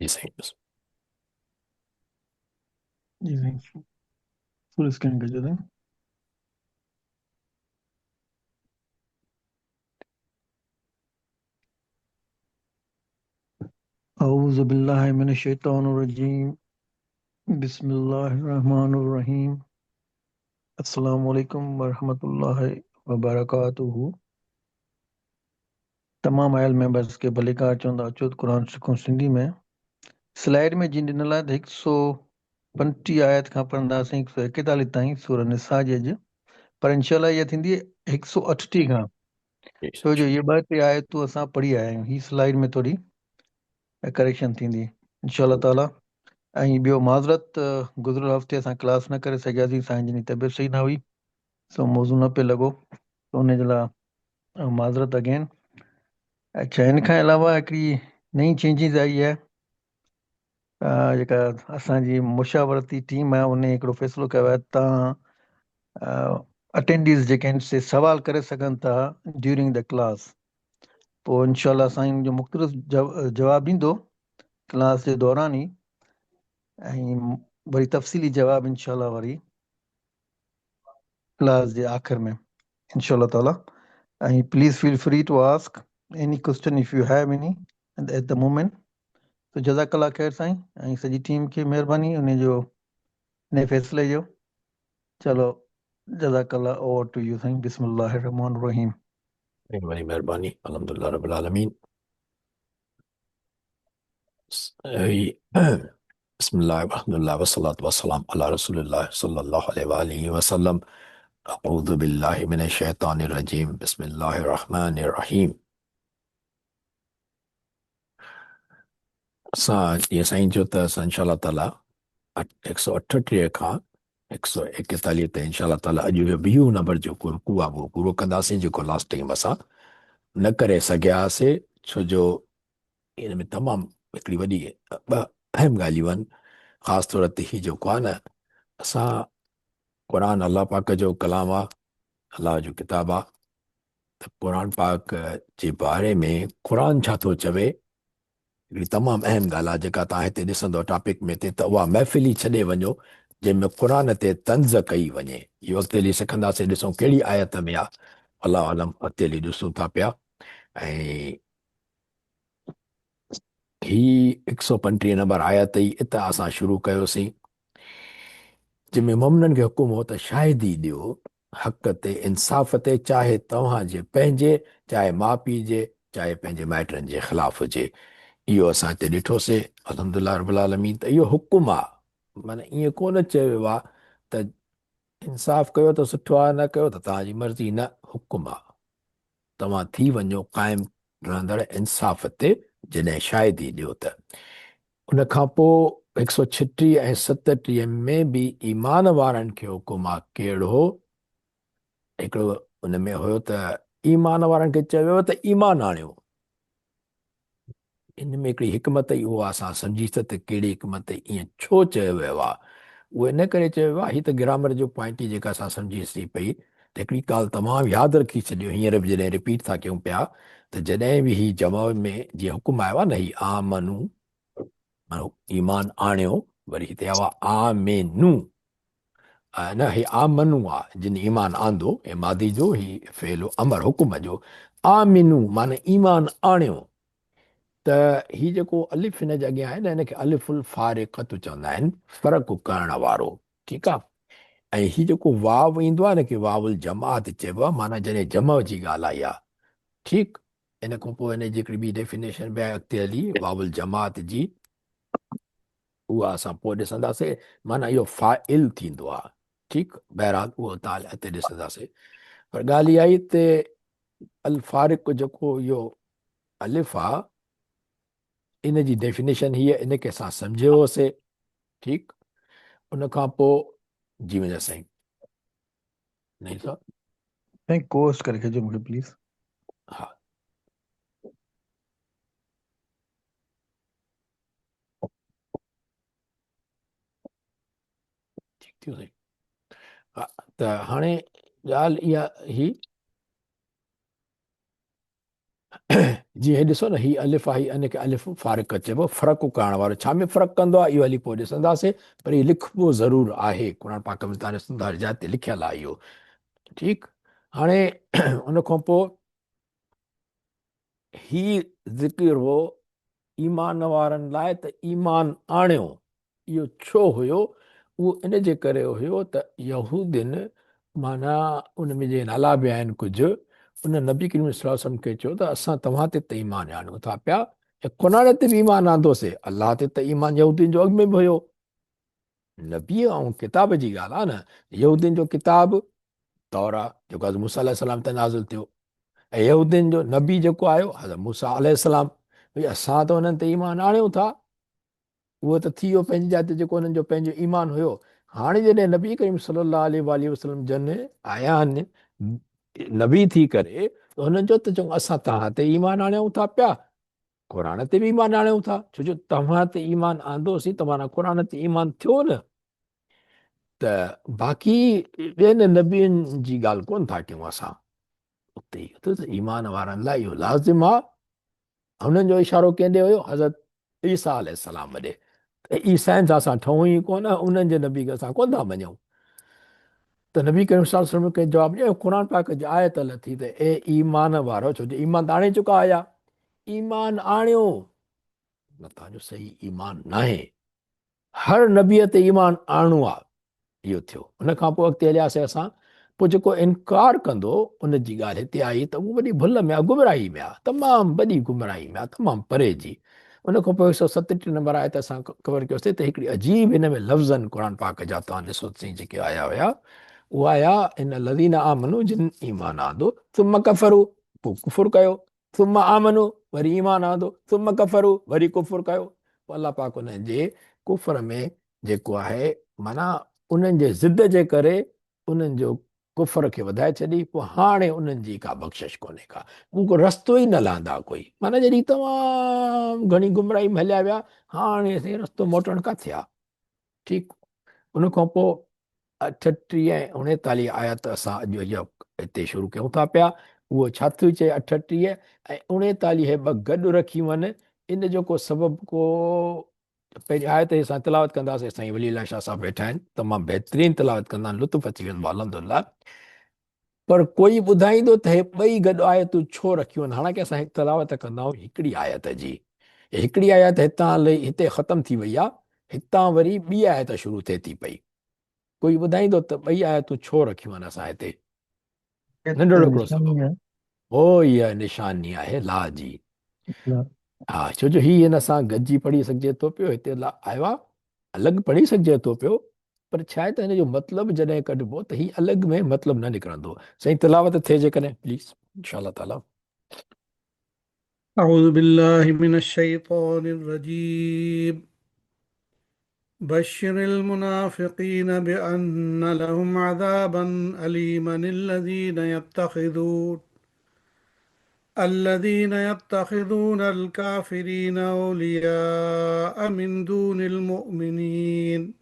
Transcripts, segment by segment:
जी साईं। जी साईं, full screen कजो साईं। अऊज़ु बिल्लाहि मिनश शैतानिर रजीम। बिस्मिल्लाहिर्रहमानिर्रहीम। अस्सलामु अलैकुम वरहमतुल्लाहि वबरकातुहू। तमाम आयल मेंबर्स खे भलीकार चवंदा अचो त क़ुरान सिखूं सिंधी में। स्लाइड में जीअं ॾिनल आहे त 135 आयत खां पढ़ंदासीं 141 ताईं सूरह निसा जे अॼु, पर इंशाअल्लाह इहा थींदी 138 खां, छो जो इहे ॿ टे आयतूं असां पढ़ी आया आहियूं। ही स्लाइड में थोरी करेक्शन थींदी इंशाअल्लाह ताला। ऐं ॿियो माज़रत, गुज़िरियल हफ़्ते असां क्लास न करे सघियासीं, साईं जिन जी तबियत सही न हुई, सो मौज़ू न पियो लॻो, त उन जे लाइ माज़रत अगेन। अच्छा, इन खां अलावा हिकिड़ी नई चेंजिस आई आहे, जेका असांजी मुशावरती टीम आहे उन हिकिड़ो फ़ैसिलो कयो आहे तव्हां अटेंडीज़ जेके आहिनि से सवाल करे सघनि था ड्यूरिंग the class. पोइ इंशाअल्लाह साईं जो मुख़्तलिफ़ जवाब ॾींदो क्लास जे दौरान ई, ऐं वरी तफ़सीली जवाब इंशाअल्लाह वरी क्लास जे आख़िर में इंशाअल्लाह ताला। ऐं please feel free to ask any question if you have any at the moment. त जज़ाकल्लाह ख़ैर साईं, ऐं सॼी टीम खे महिरबानी उन जो इन फ़ैसिले जो। चलो जज़ाकल्लाह, ओवर टू you साईं। बिस्मिल्लाहिर्रहमानिर्रहीम। बड़ी मेहरबानी, अल्हम्दुलिल्लाह रब्बिल आलमीन। बिस्मिल्लाह अल्हम्दुलिल्लाह वस्सलातु वस्सलाम अला रसूलिल्लाह सल्लल्लाहु अलैहि वसल्लम। अऊज़ु बिल्लाहि मिनश शैतानिर रजीम। बिस्मिल्लाहिर्रहमानिर्रहीम। असां जीअं साईं चयो त असां इंशाअल्लाह ताला 138 खां 141 ताईं इंशाअल्लाह ताला अॼु इहो 20 नंबर जेको रुकू आहे उहो पूरो कंदासीं, जेको लास्ट टाइम असां न करे सघिया हुआसीं, छो जो इन में तमामु हिकिड़ी वॾी ॿ अहम ॻाल्हियूं आहिनि। ख़ासि तौर ते ही जेको आहे न, असां क़ुर अल्लाह पाक जो कलाम आहे, अल्लाह जो किताबु आहे, त क़ुर पाक जे बारे में क़ुर छा थो चवे, हिकिड़ी तमामु अहम ॻाल्हि आहे जेका तव्हां हिते ॾिसंदव टॉपिक में ते, त उहा महफ़िल ई छॾे वञो जंहिंमें क़ुर ते तंज़ कई वञे। इहो अॻिते हली सिखंदासीं, ॾिसूं कहिड़ी आयत में आहे, अल्लाह आलम, अॻिते हली ॾिसूं था पिया। ऐं ही 135 नंबर आयत ई इतां असां शुरू कयोसीं, जंहिंमें मोमिननि खे हुकुम हो त शाहिदी ॾियो हक़ ते, इंसाफ़ ते, चाहे तव्हांजे पंहिंजे, चाहे माउ पीउ जे, चाहे पंहिंजे माइटनि जे ख़िलाफ़ हुजे। इहो असां हिते ॾिठोसीं अल्हम्दुलिल्लाह रब्बिल आलमीन। त इहो हुकुम आहे, माना ईअं कोन चयो वियो आहे त इंसाफ़ कयो त सुठो आहे, न कयो त तव्हांजी मर्ज़ी, न, हुकुम आहे तव्हां थी वञो क़ाइम रहंदड़ इंसाफ़ ते जॾहिं शाहिदी ॾियो त। उन खां पोइ 136 ऐं 37 में बि ईमान वारनि खे हुकुम आहे कहिड़ो, हिकिड़ो उन में हुयो त ईमान वारनि खे चयो वियो त ईमान आणियो। इन में हिकिड़ी हिकमत ई उहा असां सम्झी त कहिड़ी हिकमत, ईअं छो चयो वियो आहे? उहो इन करे चयो वियो आहे, हीअ त ग्रामर जो पॉइंट ई जेका असां सम्झीसीं पई, त हिकिड़ी ॻाल्हि तमामु यादि रखी छॾियो, हींअर बि जॾहिं रिपीट था कयूं पिया, त जॾहिं बि ही जमा में जीअं हुकुम आयो आहे न, ही आमनू माना ईमान आणियो, वरी हिते आयो आहे आमेनू, न ही आमनू आहे जिन ईमान आंदो, हे मादी जो ही फ़ेल अमर हुकुम जो, आमिनू माना ईमान आणियो। त ही जेको अलिफ हिन जे अॻियां आहे न, हिनखे अलिफुल फारिक़त चवंदा आहिनि, फ़र्क़ु करण वारो, ठीकु आहे। ऐं ही जेको वाव ईंदो आहे हिनखे वावुल जमात चइबो आहे, माना जॾहिं जमा जी ॻाल्हि आई आहे, ठीकु। इन खां पोइ हिन जी हिकिड़ी ॿी डेफिनेशन बि आहे अॻिते हली वावुल जमात जी, उहा असां पोइ ॾिसंदासीं, माना इहो फ़ाइल थींदो आहे, ठीकु। बहरहाल उहो तव्हां अॻिते ॾिसंदासीं, पर ॻाल्हि इहा आई त अल फारिक़ जेको इहो अलिफ आहे, इन जी डेफिनेशन हीअ, इन खे असां सम्झियो हुयोसीं, ठीकु। उन खां पोइ जी वञा साईं, नहीं साहब साईं कोर्स करे छॾिजो मूंखे प्लीज़। हा, ठीकु थियो साईं। हा, त हाणे ॻाल्हि इहा ही, جيئن هي ڏسو نه هي الف آهي ان کي الف فارق چئبو فرق ڪرڻ وارو ڇا ۾ فرق ڪندو آهي اهو هلي پوء ڏسنداسين پر هي لکبو ضرور آهي قرآن پاڪ ۾ تان ڏسندا هر جاء تي لکيل آهي اهو ٺيڪ هاڻي ان کان پوء هي ذڪر هو ايمان وارن لاء ته ايمان آڻيو. اهو ڇو هيو؟ اهو ان جي ڪري هيو ته يهودين معنيٰ ان ۾ جي نالا به آهن ڪجهه، ان نبي ڪريم صلي الله عليه وسلم کي چيو ته اسان توهان تي ته ايمان آڻيون ٿا پيا ۽ قرآن تي به ايمان آندوسي، الله تي ته ايمان يهودين جو اڳ ۾ به هيو. نبيء ۽ ڪتاب جي ڳالهه آهي نه، يهودين جو ڪتاب تورا جيڪو حضرت موسيٰ عليه السلام تي نازل ٿيو ۽ يهودين جو نبي جيڪو آيو حضرت موسيٰ عليه السلام، ڀئي اسان ته انهن تي ايمان آڻيون ٿا، اهو ته ٿي ويو پنهنجي جاء تي جيڪو انهن جو پنهنجو ايمان هيو. هاڻي جڏهن نبي ڪريم صلي الله عليه واٰله وسلم جن آيا آهن نبي ٿي ڪري ته هنن چيو ته چڱو اسان توهان تي ايمان آڻيون ٿا پيا، قرآن تي به ايمان آڻيون ٿا، ڇو جو توهان تي ايمان آندوسين ته معنيٰ قرآن تي ايمان ٿيو نه، ته باقي ٻين نبين جي ڳالهه ڪونه ٿا ڪيون اسان. اتي اهو ٿيو ته ايمان وارن لاء اهو لازم آ. هنن جو اشارو ڪنهن ڏي هيو؟ حضرت عيسيٰ عليه السلام ڏي. ته عيسائين سان اسان ٺهون ئي ڪونه، انهن جي نبي کي اسان ڪونه ٿا مڃون. ته نبي ڪريم صلي الله عليه وسلم کي جواب ڏنو، قرآن پاڪ جي آيت لٿي ته اي ايمان وارو، ڇو جو ايمان ته آڻي چڪا هيا، ايمان آڻيو، نه توهان جو صحيح ايمان ناهي، هر نبيء تي ايمان آڻڻو آ. اهو ٿيو. ان کان پوء اڳتي هلياسين اسان. پوء جيڪو انڪار ڪندو ان جي ڳالهه هتي آئي ته اهو وڏي ڀل ۾ آ، گمراهي ۾ آ، تمام وڏي گمراهي ۾ آ، تمام پري جي. ان کان پوء هڪ سؤ ستٽيهه نمبر آيت اسان ڪور ڪيوسين ته هڪڙي عجيب هن ۾ لفظ آهن قرآن پاڪ جا توهان ڏسو ته سهي جيڪي آيا هيا اهي آيا ان الذين آمنوا جن ايمان آندو ثم ڪفروا پوء ڪفر ڪيو ثم آمنوا وري ايمان آندو ثم ڪفروا وري ڪفر ڪيو پوء الله پاڪ انهن جي ڪفر ۾ جيڪو آهي معنيٰ انهن جي ضد جي ڪري انهن جو ڪفر کي وڌائي ڇڏي پوء هاڻي انهن جي ڪا بخشش ڪونهي ڪا هو ڪو رستو ئي نه لهندا ڪوئي معنيٰ جڏهن تمام گهڻي گمراهي ۾ هليا ويا هاڻي سائين رستو موٽڻ ڪاٿي آ ٺيڪ ان کان پوء 38 ۽ 39 آيت اسان اڄ اها هتي شروع ڪيون ٿا پيا اهو ڇا ٿو چئي 38 ۽ 39 هي ٻه گڏ رکيون آهن ان جو ڪو سبب ڪو پهرين آيت اسان تلاوت ڪنداسين سائين ولي الله شاهه صاحب ويٺا آهن تمام بهترين تلاوت ڪندا آهن لطف اچي ويندو الحمدلله پر ڪوئي ٻڌائيندو ته هي ٻئي گڏ آيتون ڇو رکيون آهن؟ حالانڪه اسان هڪ تلاوت ڪندا آهيون هڪڙي آيت جي. هڪڙي آيت هتان لهي هتي ختم ٿي وئي آهي، هتان وري ٻي آيت شروع ٿئي ٿي پئي. ڪوئي ٻڌائيندو ته ٻئي آيتون ڇو رکيون آهن اسان هتي؟ ننڍڙو هڪڙو سبب. هو اها نشاني آهي لا جي. ها ڇو جو هي هن سان گڏجي پڙهي سگهجي ٿو پيو هتي لا آيو آهي الڳ پڙهي سگهجي ٿو پيو پر ڇا آهي ته هن جو مطلب جڏهن ڪڍبو ته هي الڳ ۾ مطلب نه نڪرندو. سائين تلاوت ٿئي جيڪڏهن پليز انشاء الله تعالي. اعوذ بالله من الشيطان الرجيم بشر المنافقين بأن لهم عذابا أليما الذين يتخذون الذين يتخذون الكافرين أولياء من دون المؤمنين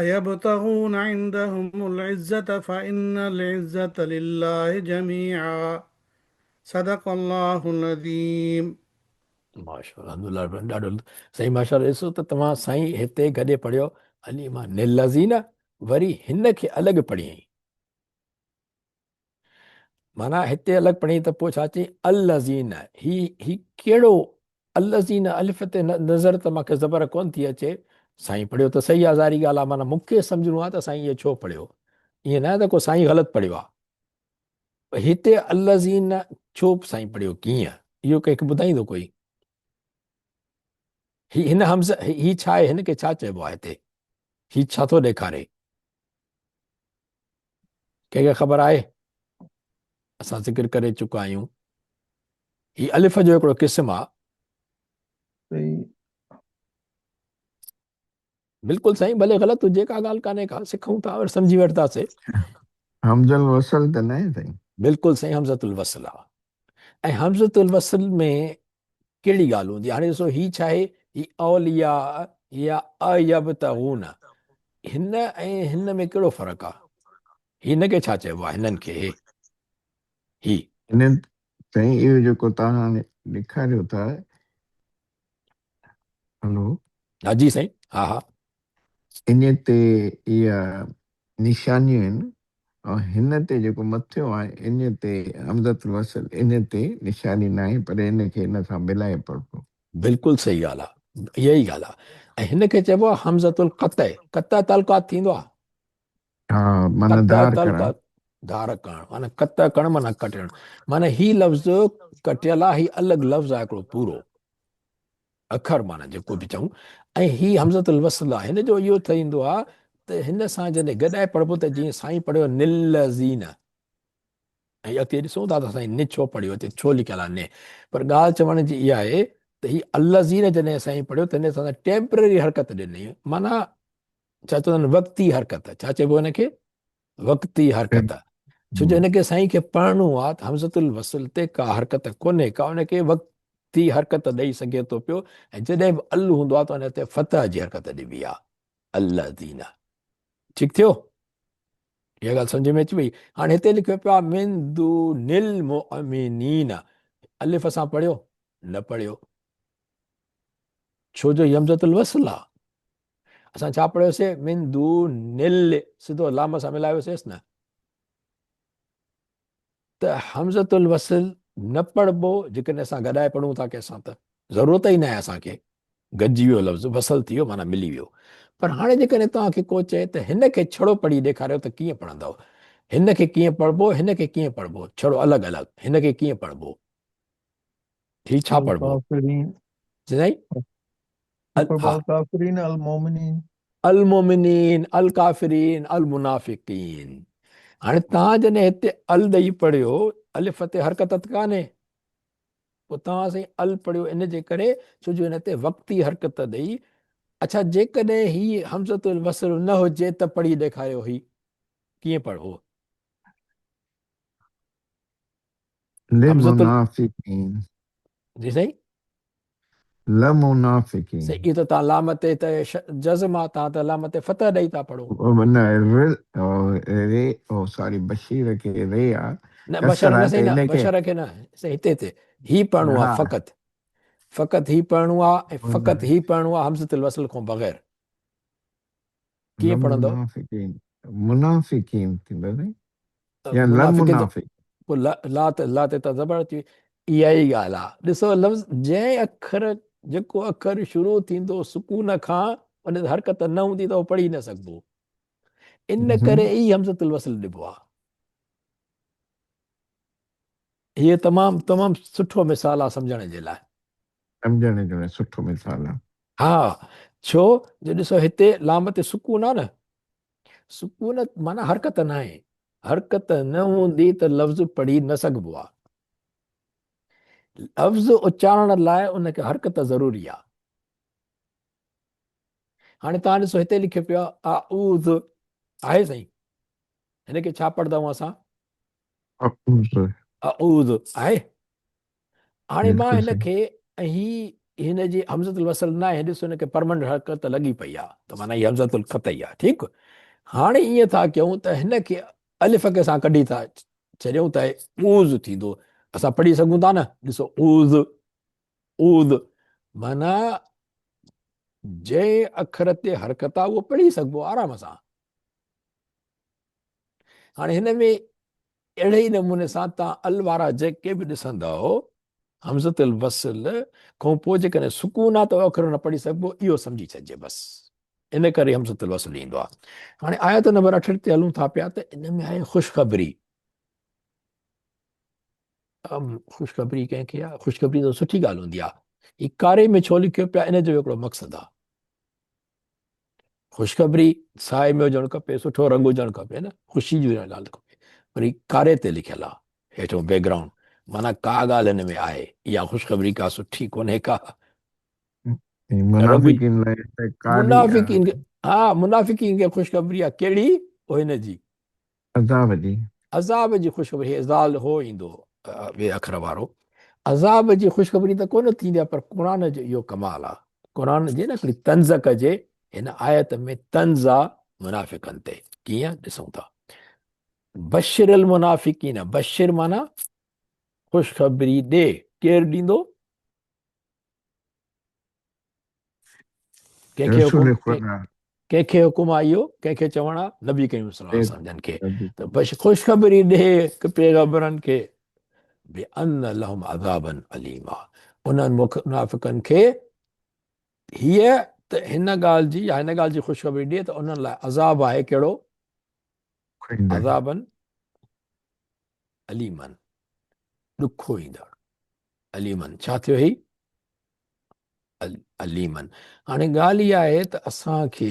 أيبتغون عندهم العزة فإن العزة لله جميعا صدق الله العظيم. ماشاءالله الحمدلله رب العالمين ڏاڍو سائين ماشاءالله ڏسو ته توهان سائين هتي گڏي پڙهيو عليما للذين وري هن کي الڳ پڙهيائين معنيٰ هتي الڳ پڙهين ته پوء ڇا چئين الذين هي هي ڪهڙو الذين الف تي نظر ته مونکي زبر ڪون ٿي اچي سائين پڙهيو ته صحيح آ ظاهري ڳالهه آ معنيٰ مونکي سمجهڻو آ ته سائين اهو ڇو پڙهيو ائين نه ته ڪو سائين غلط پڙهيو آ هتي الذين ڇو سائين پڙهيو ڪيئن اهو ڪنهن کي ٻڌائيندو ڪوئي هي هن حمزه هي ڇا آهي هن کي ڇا چئبو آهي هتي هي ڇا ٿو ڏيکاري ڪنهن کي خبر آهي؟ اسان ذڪر ڪري چڪا آهيون. هي الف جو هڪڙو قسم آ. بلڪل سائين ڀلي غلط هجي ڪا ڳالهه ڪانهي ڪا سکون ٿا ور سمجهي وٺنداسي. حمزه الوصل ته ناهي سائين. بلڪل سائين حمزه الوصل آ. ۽ حمزه الوصل ۾ ڪهڙي ڳالهه هوندي هاڻي ڏسو هي ڇا آهي هي اولياء يا ايبتغون هن ۽ هن ۾ ڪهڙو فرق آ هي هن کي ڇا چئبو آ هنن کي هي هي هن سائين اهو جيڪو توهان هاڻي ڏيکاريو ٿا هلو. ها جي سائين ها ها. ان تي اها نشانيون آهن ۽ هن تي جيڪو مٿيون آهي ان تي همزة الوصل ان تي نشاني ناهي پر ان کي ان سان ملائي پڙهبو. بلڪل صحيح ڳالهه آهي اها ئي ڳالهه آهي ۽ هن کي چئبو آهي همزة القطع قطع تعلقات ٿيندو آهي. ها معنيٰ قطع ڌار ڪرڻ. تعلقات ڌار ڪرڻ معنيٰ قطع ڪرڻ معنيٰ ڪٽڻ معنيٰ هي لفظ ڪٽيل آهي هي الڳ لفظ آهي هڪڙو پورو اکر معنيٰ جيڪو به چئون ۽ هي همزة الوصل آهي هن جو اهو ٿيندو آهي ته هن سان جڏهن گڏائي پڙهبو ته جيئن سائين پڙهيو نلذين ۽ اڳتي ڏسون ٿا ته سائين ني ڇو پڙهيو هتي ڇو لکيل آهي ني پر ڳالهه چوڻ جي اها آهي ته هي الذين جڏهن سائين پڙهيو ته هن سان ٽيمپرري حرڪت ڏني معنيٰ ڇا چوندا آهن وقتي حرڪت ڇا چئبو هن کي وقتي حرڪت ڇو جو هن کي سائين کي پڙهڻو آهي ته همزة الوصل تي ڪا حرڪت ڪونهي ڪا ان کي وقتي حرڪت ڏئي سگهي ٿو پيو ۽ جڏهن به ال هوندو آهي ته ان تي فتح جي حرڪت ڏبي آهي الذين ٺيڪ ٿيو اها ڳالهه سمجھ ۾ اچي وئي هاڻي هتي لکيو پيو آهي من دون المؤمنين الف سان پڙهيو نه پڙهيو ڇو جو همزة الوصل آهي اسان ڇا پڙهيوسي من دون ال سڌو لام سان ملايوسيس نه ته همزة الوصل نه پڙهبو جيڪڏهن اسان گڏائي پڙهون ٿا ڪنهن سان ته ضرورت ئي ناهي اسان کي گڏجي ويو لفظ وصل ٿي ويو معنيٰ ملي ويو پر هاڻي جيڪڏهن توهان کي ڪو چئي ته هن کي ڇڙو پڙهي ڏيکاريو ته ڪيئن پڙهندؤ هن کي ڪيئن پڙهبو هن کي ڪيئن پڙهبو ڇڙو الڳ الڳ هن کي ڪيئن پڙهبو هي ڇا پڙهبو سائين الڪافرين المومنين المومنين الڪافرين المنافقين هاڻي توهان جڏهن هتي ال ڏئي پڙهيو الف تي حرڪت ته ڪانهي پوء توهان سائين ال پڙهيو ان جي ڪري ڇو جو هن تي وقتي حرڪت ڏئي اڇا جيڪڏهن هي همزة الوصل نه هجي ته پڙهي ڏيکاريو هي ڪيئن پڙهبو لمنافقين جي سائين لمنافقين سائين اهو ته تان لام تي ته جزم آ تان ته لام تي فتح ڏئي ٿا پڙهو. نه ر ري او سوري بشير کي ري آ نه ڪسر بشر آ نه ته سائين نه ان کي بشر کي نه سائين هتي هتي هي پڙهڻو آ ها فقط فقط هي پڙهڻو آ ۽ فقط هي پڙهڻو آ همزة الوصل کان بغير ڪيئن پڙهندؤ؟ لمنافقين منافقين ٿيندو سائين يا منافقين ته لمنافق پوء لا ته لا تي ته زبر اچي وئي اها ئي ڳالهه آ ڏسو لفظ جنهن اکر جيڪو اکر شروع ٿيندو سڪون کان ان تي حرڪت نه هوندي ته اهو پڙهي نه سگهبو ان ڪري ئي همزة الوصل ڏبو آ هي تمام تمام سٺو مثال آ سمجهڻ جي لاء سمجهڻ جي لاء سٺو مثال آ. ها ڇو جو ڏسو هتي لام تي سڪون آ نه سڪون معنيٰ حرڪت ناهي حرڪت نه هوندي ته لفظ پڙهي نه سگهبو آ لفظ اچارڻ لاء ان کي حرڪت ضروري آ هاڻي توهان ڏسو هتي لکيو پيو آ اعوذ آهي سائين هن کي ڇا پڙهندا آهيون اسان اعوذ اعوذ آهي هاڻي مان بلڪل هن صحيح. کي ۽ هي هن جي همزة الوصل نه آهي ڏس هن کي پرمنٽ حرڪت لڳي پئي آهي ته معنيٰ هي همزة القطعي آهي ٺيڪ هاڻي ائين ٿا ڪيون ته هن کي الف کي اسان ڪڍي ٿا ڇڏيون ته اوز ٿيندو اسان پڙهي سگهون ٿا نه ڏسو اوز اوز معنيٰ جنهن اکر تي حرڪت آهي اهو پڙهي سگهبو آرام سان هاڻي هن ۾ اهڙي ئي نموني سان توهان ال وارا جيڪي به ڏسندؤ همزة الوصل کان پوء جيڪڏهن سڪون آهي ته اهو اکر نه پڙهي سگهبو اهو سمجهي ڇڏجي بس ان ڪري همزة الوصل ايندو آهي هاڻي آيت نمبر 68 تي هلون ٿا پيا ته ان ۾ آهي خوشخبري خوشخبري ڪنهن کي آهي خوشخبري ته سٺي ڳالهه هوندي آهي هي ڪاري ۾ ڇو لکيو پيا ان جو هڪڙو مقصد آهي خوشخبري سائي ۾ هجڻ کپي سٺو رنگ هجڻ کپي نه خوشي جي ڳالهه کپي پر هي ڪاري تي لکيل آ هيٺون بيڪ گرائونڊ معنيٰ ڪا ڳالهه هن ۾ آهي اها خوشخبري ڪا سٺي ڪونهي ڪا منافقين لاء ته ڪاري منافقين ها منافقين کي خوشخبري آ ڪهڙي هن جي عذاب جي. عذاب جي خوشخبري هي ذال هو ايندو ٻئي اکر وارو عذاب جي خوشخبري ته ڪونه ٿيندي آهي پر قرآن جو اهو ڪمال آهي قرآن جي نه هڪڙي طنز ڪجي هن آيت ۾ طنز آ منافقن تي ڪيئن ڏسون ٿا بشر المنافقين بشر معنيٰ خوشخبري ڏي. ڪير ڏيندو؟ ڪنهن کي حڪم ڪنهن کي حڪم آ اهو؟ ڪنهن کي چوڻ آ؟ نبي ڪريم صلي الله عليه وسلم جن کي ته بس خوشخبري ڏي پيغمبرن کي بان لهم عذابا اليما انهن منافقن کي هيء ته هن ڳالهه جي يا هن ڳالهه جي خوشخبري ڏي ته انهن لاء عذاب آهي ڪهڙو؟ عذابا اليما ڏکو ايندڙ. اليما ڇا ٿيو هي؟ اليما هاڻي ڳالهه اها آهي ته اسان کي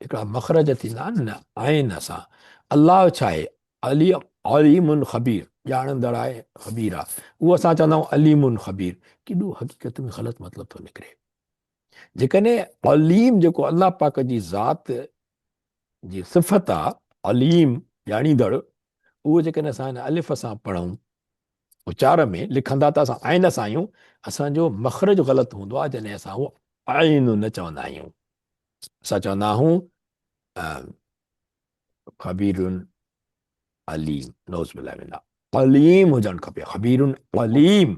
هڪڙا مخرج ٿيندا آهن نه عين سان الله ڇا آهي علي عليم خبير ڄاڻندڙ آهي خبير آهي اهو اسان چوندا آهيون عليم خبير ڪيڏو حقيقت ۾ غلط مطلب ٿو نڪري جيڪڏهن عليم جيڪو الله پاڪ جي ذات جي صفت آ عليم ڄاڻيندڙ اهو جيڪڏهن اسان هن الف سان پڙهون اچار ۾ لکندا ته اسان عين سان آهيون اسان جو مخرج غلط هوندو آهي جڏهن اسان اهو عين نه چوندا آهيون اسان چوندا آهيون خبير عليم نعوذ بالله من عليم هجڻ کپي خبير عليم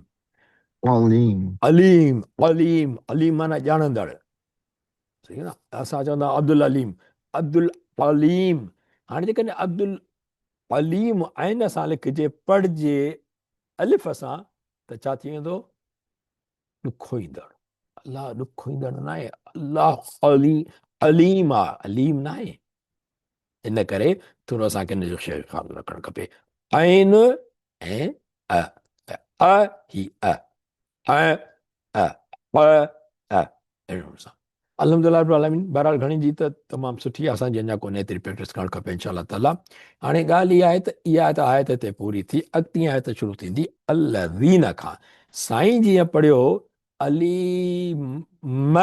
عليم عليم عليم عليم معنی ڄاڻندڙ صحيح نه اسان چوندا عبد العليم عبد العليم هاڻي جيڪڏهن عبد العليم عين سان لکجي پڙهجي الف سان ته ڇا ٿي ويندو؟ ڏکوئيندڙ. الله ڏکوئيندڙ ناهي، الله عليم آ، عليم ناهي. ان ڪري ٿورو اسان کي ان جو خيال رکڻ کپي. عين ۽ ا، ا هي ا، ا ا ا ا اهڙي نموني سان الحمدلله رب العالمين بهرحال گهڻي جي ته تمام سٺي آهي اسان جي اڃا ڪونهي ايتري پريڪٽس ڪرڻ کپي انشاء الله تعالي هاڻي ڳالهه اها آهي ته اها ته آيت هتي پوري ٿي اڳتي آيت شروع ٿيندي الذين کان سائين جيئن پڙهيو علي م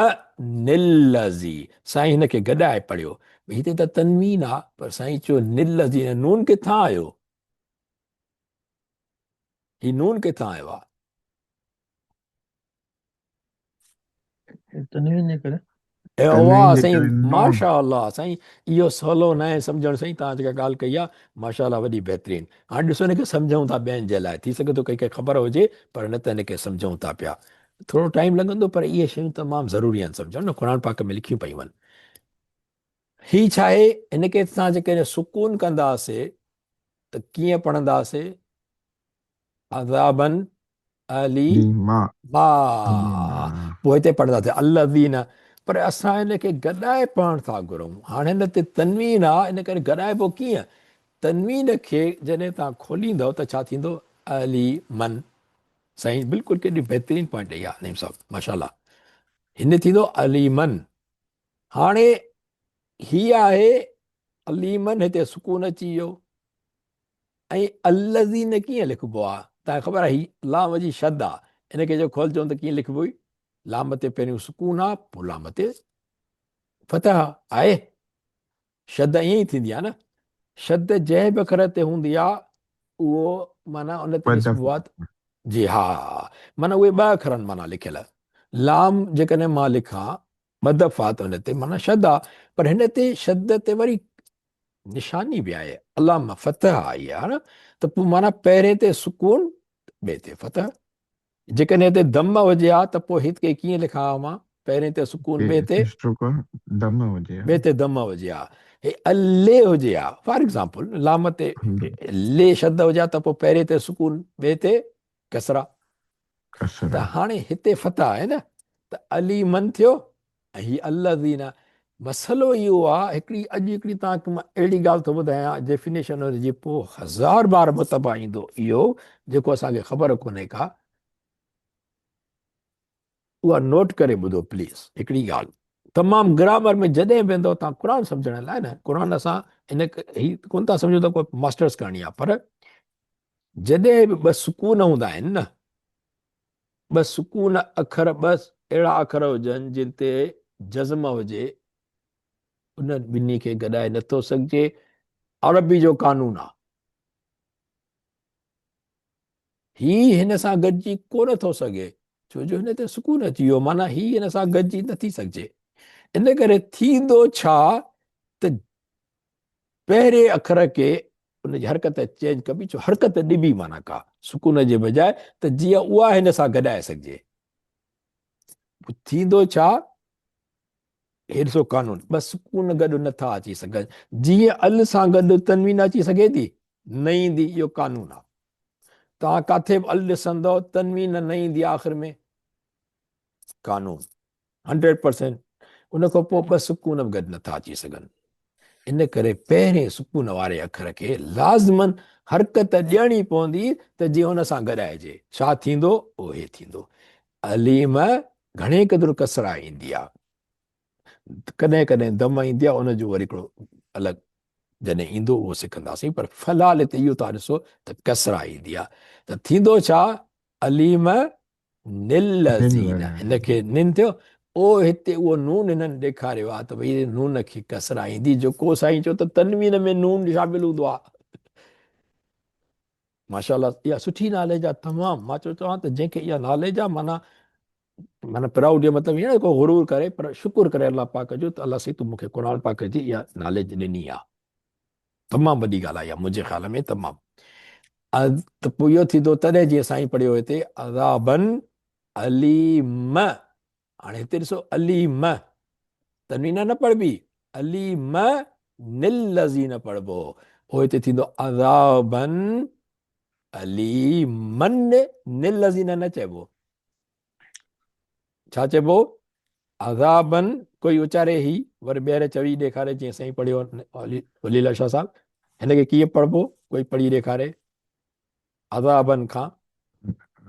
نلذي سائين هن کي گڏائي پڙهيو هتي ته تنوين آ پر سائين چيو نلذي نون ڪٿان آيو هي نون ڪٿان آيو آ تنوين جي ڪري. اي واھ سائين ماشاء الله سائين اهو سولو نه آهي سمجهڻ سائين توهان جيڪا ڳالهه ڪئي آهي ماشاء الله وڏي بهترين هاڻي ڏسو هن کي سمجهون ٿا ٻين جي لاء ٿي سگهي ٿو ڪنهن کي خبر هجي پر نه ته هن کي سمجهون ٿا پيا ٿورو ٽائيم لڳندو پر اهي شيون تمام ضروري آهن سمجهڻ نه قرآن پاڪ ۾ لکيون پيون آهن هي ڇا آهي هن کي اسان جيڪڏهن سڪون ڪنداسي ته ڪيئن پڙهنداسي عذابا اليما پوء هتي پڙهنداسين الذين پر اسان ان کي گڏائي پڙهڻ ٿا گهرون هاڻي هن تي تنوين آ ان ڪري گڏائبو ڪيئن تنوين کي جڏهن توهان کوليندؤ ته ڇا ٿيندو اليمن سائين بلڪل ڪيڏي بهترين پوائنٽ ڏئي آ نعيم صاحب ماشاءالله هن ٿيندو اليمن هاڻي هي آهي اليمن هتي سڪون اچي ويو ۽ الذين ڪيئن لکبو آ؟ توهان کي خبر آهي هي لام جي شد آ ان کي جو کولجون ته ڪيئن لکبو هي لام تي پهريون سڪون آ پوء لام تي فتح آهي شد ائين ئي ٿيندي آ نه شد جنهن به اکر تي هوندي آ اهو معنيٰ ان تي ڏسبو آ جي ها معنيٰ اهي ٻه اکر آهن معنيٰ لکيل لام جيڪڏهن مان لکان ٻه دفعا ته ان تي معنيٰ شد آ پر هن تي شد تي وري نشاني به آهي علامه فتح آئي آهي نه ته پوء معنيٰ پهرين تي سڪون ٻئي تي فتح جيڪڏهن هتي دم هجي ها ته پوء هت کي ڪيئن لکان ها مان پهرين تي سڪون ٻئي تي دم هجي ها ٻئي تي دم هجي ها هي الي هجي ها فار ايگزامپل لام تي لي شد هجي ها ته پوء پهرين تي سڪون ٻئي تي ڪسرا ته هاڻي هتي فتح آهي نه ته علي من ٿيو ۽ هي الذين مسئلو اهو آ هڪڙي اڄ هڪڙي توهان کي مان اهڙي ڳالهه ٿو ٻڌايان ڊيفينيشن ان جي پوء هزار بار متبع ايندو اهو جيڪو اسان کي خبر ڪونهي ڪا اها نوٽ ڪري ٻڌو پليز هڪڙي ڳالهه تمام گرامر ۾ جڏهن ويندو تان قرآن سمجھڻ لاء نه قرآن اسان ان هي ڪون ٿا سمجھو ته ڪو ماسٽرس ڪرڻي آ پر جڏهن به ٻه سڪون هوندا آهن نه ٻه سڪون اکر ٻه اهڙا اکر هجن جن تي جزم هجي انهن ٻنهي کي گڏائي نٿو سگهجي عربي جو قانون آ هي هن سان گڏجي ڪونه ٿو سگهي ڇو جو هن تي سڪون اچي ويو معنيٰ هي هن سان گڏجي نٿي سگهجي ان ڪري ٿيندو ڇا ته پهرين اکر کي ان جي حرڪت چينج ڪبي، ڇو حرڪت ڏبي معنيٰ ڪا سڪون جي بجاء ته جيئن اها هن سان گڏائي سگهجي. پوء ٿيندو ڇا؟ هي ڏسو قانون، ٻه سڪون گڏ نٿا اچي سگهن، جيئن ال سان گڏ تنوين اچي سگهي ٿي؟ نه ايندي، اهو قانون آهي. توهان ڪاٿي به ال ڏسندؤ تنوين نه ايندي آخر ۾، قانون هنڊريڊ پرسينٽ. ان کان پوء ٻه سڪون به گڏ نٿا اچي سگهن، ان ڪري پهرين سڪون واري اکر کي لازماً حرڪت ڏيڻي پوندي ته جيئن ان سان گڏائجي. ڇا ٿيندو؟ اهو هي ٿيندو، اليم گهڻي قدر ڪسرا ايندي آ، ڪڏهن ڪڏهن دم ايندي آ، ان جو وري هڪڙو الڳ جڏهن ايندو اهو سکنداسين، پر في الحال هتي اهو ٿا ڏسو ته ڪسرا ايندي آ ته ٿيندو ڇا؟ اليم نلذين، هن کي نن ٿيو، او هتي اهو نون هنن ڏيکاريو آ ته ڀئي نون کي ڪسرا ايندي، جو ڪو سائين چيو ته تنوين ۾ نون شامل هوندو آ. ماشاءالله اها سٺي ناليج آ تمام. مان چيو چوان ته جنهن کي اها ناليج آ معنيٰ معنيٰ پرائوڊ جو مطلب ائين نه ڪو غرور ڪري پر شڪر ڪري الله پاڪ جو ته الله سائين تو مون کي قرآن پاڪ جي اها ناليج ڏني آ. تمام وڏي ڳالهه آهي اها منهنجي خيال ۾ تمام. ته پوء اهو ٿيندو تڏهن جيئن سائين پڙهيو هتي عذابن اليم. هاڻي هتي ڏسو اليم تنوين نه پڙهبي، اليم نلذين پڙهبو، پوء هتي ٿيندو عذابن اليمن، نلذين نه چئبو، ڇا چئبو؟ عذابن. ڪوئي اچاري هي وري ٻيهر چوي ڏيکاري جيئن سائين پڙهيو ولي الله شاهه صاحب، هن کي ڪيئن پڙهبو؟ ڪوئي پڙهي ڏيکاري عذابن کان.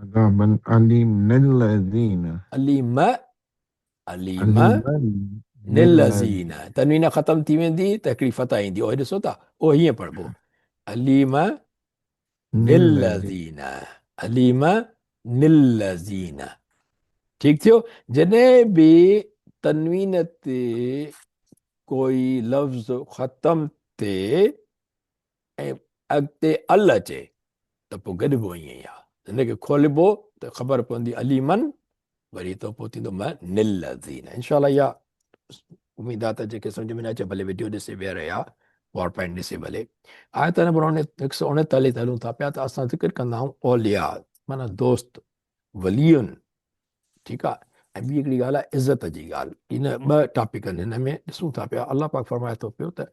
عذابن اليم نلذين. اليم، اليم نلذين، تنوين ختم ٿي ويندي ته هڪڙي فتح ايندي. او ڏسو ٿا، او هيئن پڙهبو اليم نلذين، اليم نلذين. ٺيڪ ٿيو. جڏهن به تنوين تي ڪوئي لفظ ختم ٿئي ۽ اڳتي ال اچي ته پوء گڏبو ائين ئي آهي. هن کي کولبو ته خبر پوندي اليمن، وري ته پوء ٿيندو م نلذين. انشاء الله اها اميد آهي ته جيڪي سمجھ ۾ نه اچي ڀلي وڊيو ڏسي ٻيهر يا پاور پوائنٽ ڏسي ڀلي. آيت نمبر 139 تي هلون ٿا پيا ته اسان ذڪر ڪندا آهيون اولياء معنيٰ دوست، ولين، ٺيڪ آ. ۽ ٻي هڪڙي ڳالهه آهي عزت جي ڳالهه. ان ٻه ٽاپڪ آهن هن ۾ ڏسون ٿا پيا. الله پاڪ فرمائي ٿو پيو ته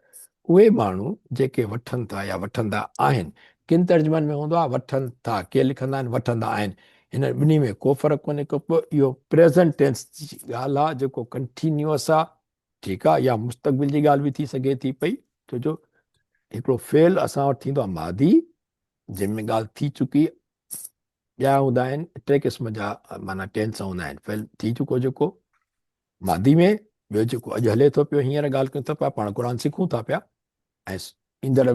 اهي ماڻهو جيڪي وٺن ٿا يا وٺندا آهن، ڪن ترجمن ۾ هوندو آهي وٺن ٿا، ڪي لکندا آهن وٺندا آهن، هن ٻنهي ۾ ڪو فرق ڪونهي ڪو پيو. اهو پريزنٽ ٽينس جي ڳالهه آهي جيڪو ڪنٽينيوس آهي، ٺيڪ آهي، يا مستقبل جي ڳالهه به ٿي سگهي ٿي پئي، ڇو جو هڪڙو فعل اسان وٽ ٿيندو آهي ماضي جنهن ۾ ڳالهه ٿي چڪي، ٻيا هوندا آهن ٽي قسم جا معنيٰ ٽينس هوندا آهن، فعل ٿي چڪو جيڪو ماضي ۾، ٻيو جيڪو اڄ هلي ٿو پيو هينئر ڳالهه ڪيون ٿا پيا پاڻ قرآن سکون ٿا پيا ۽ ايندڙ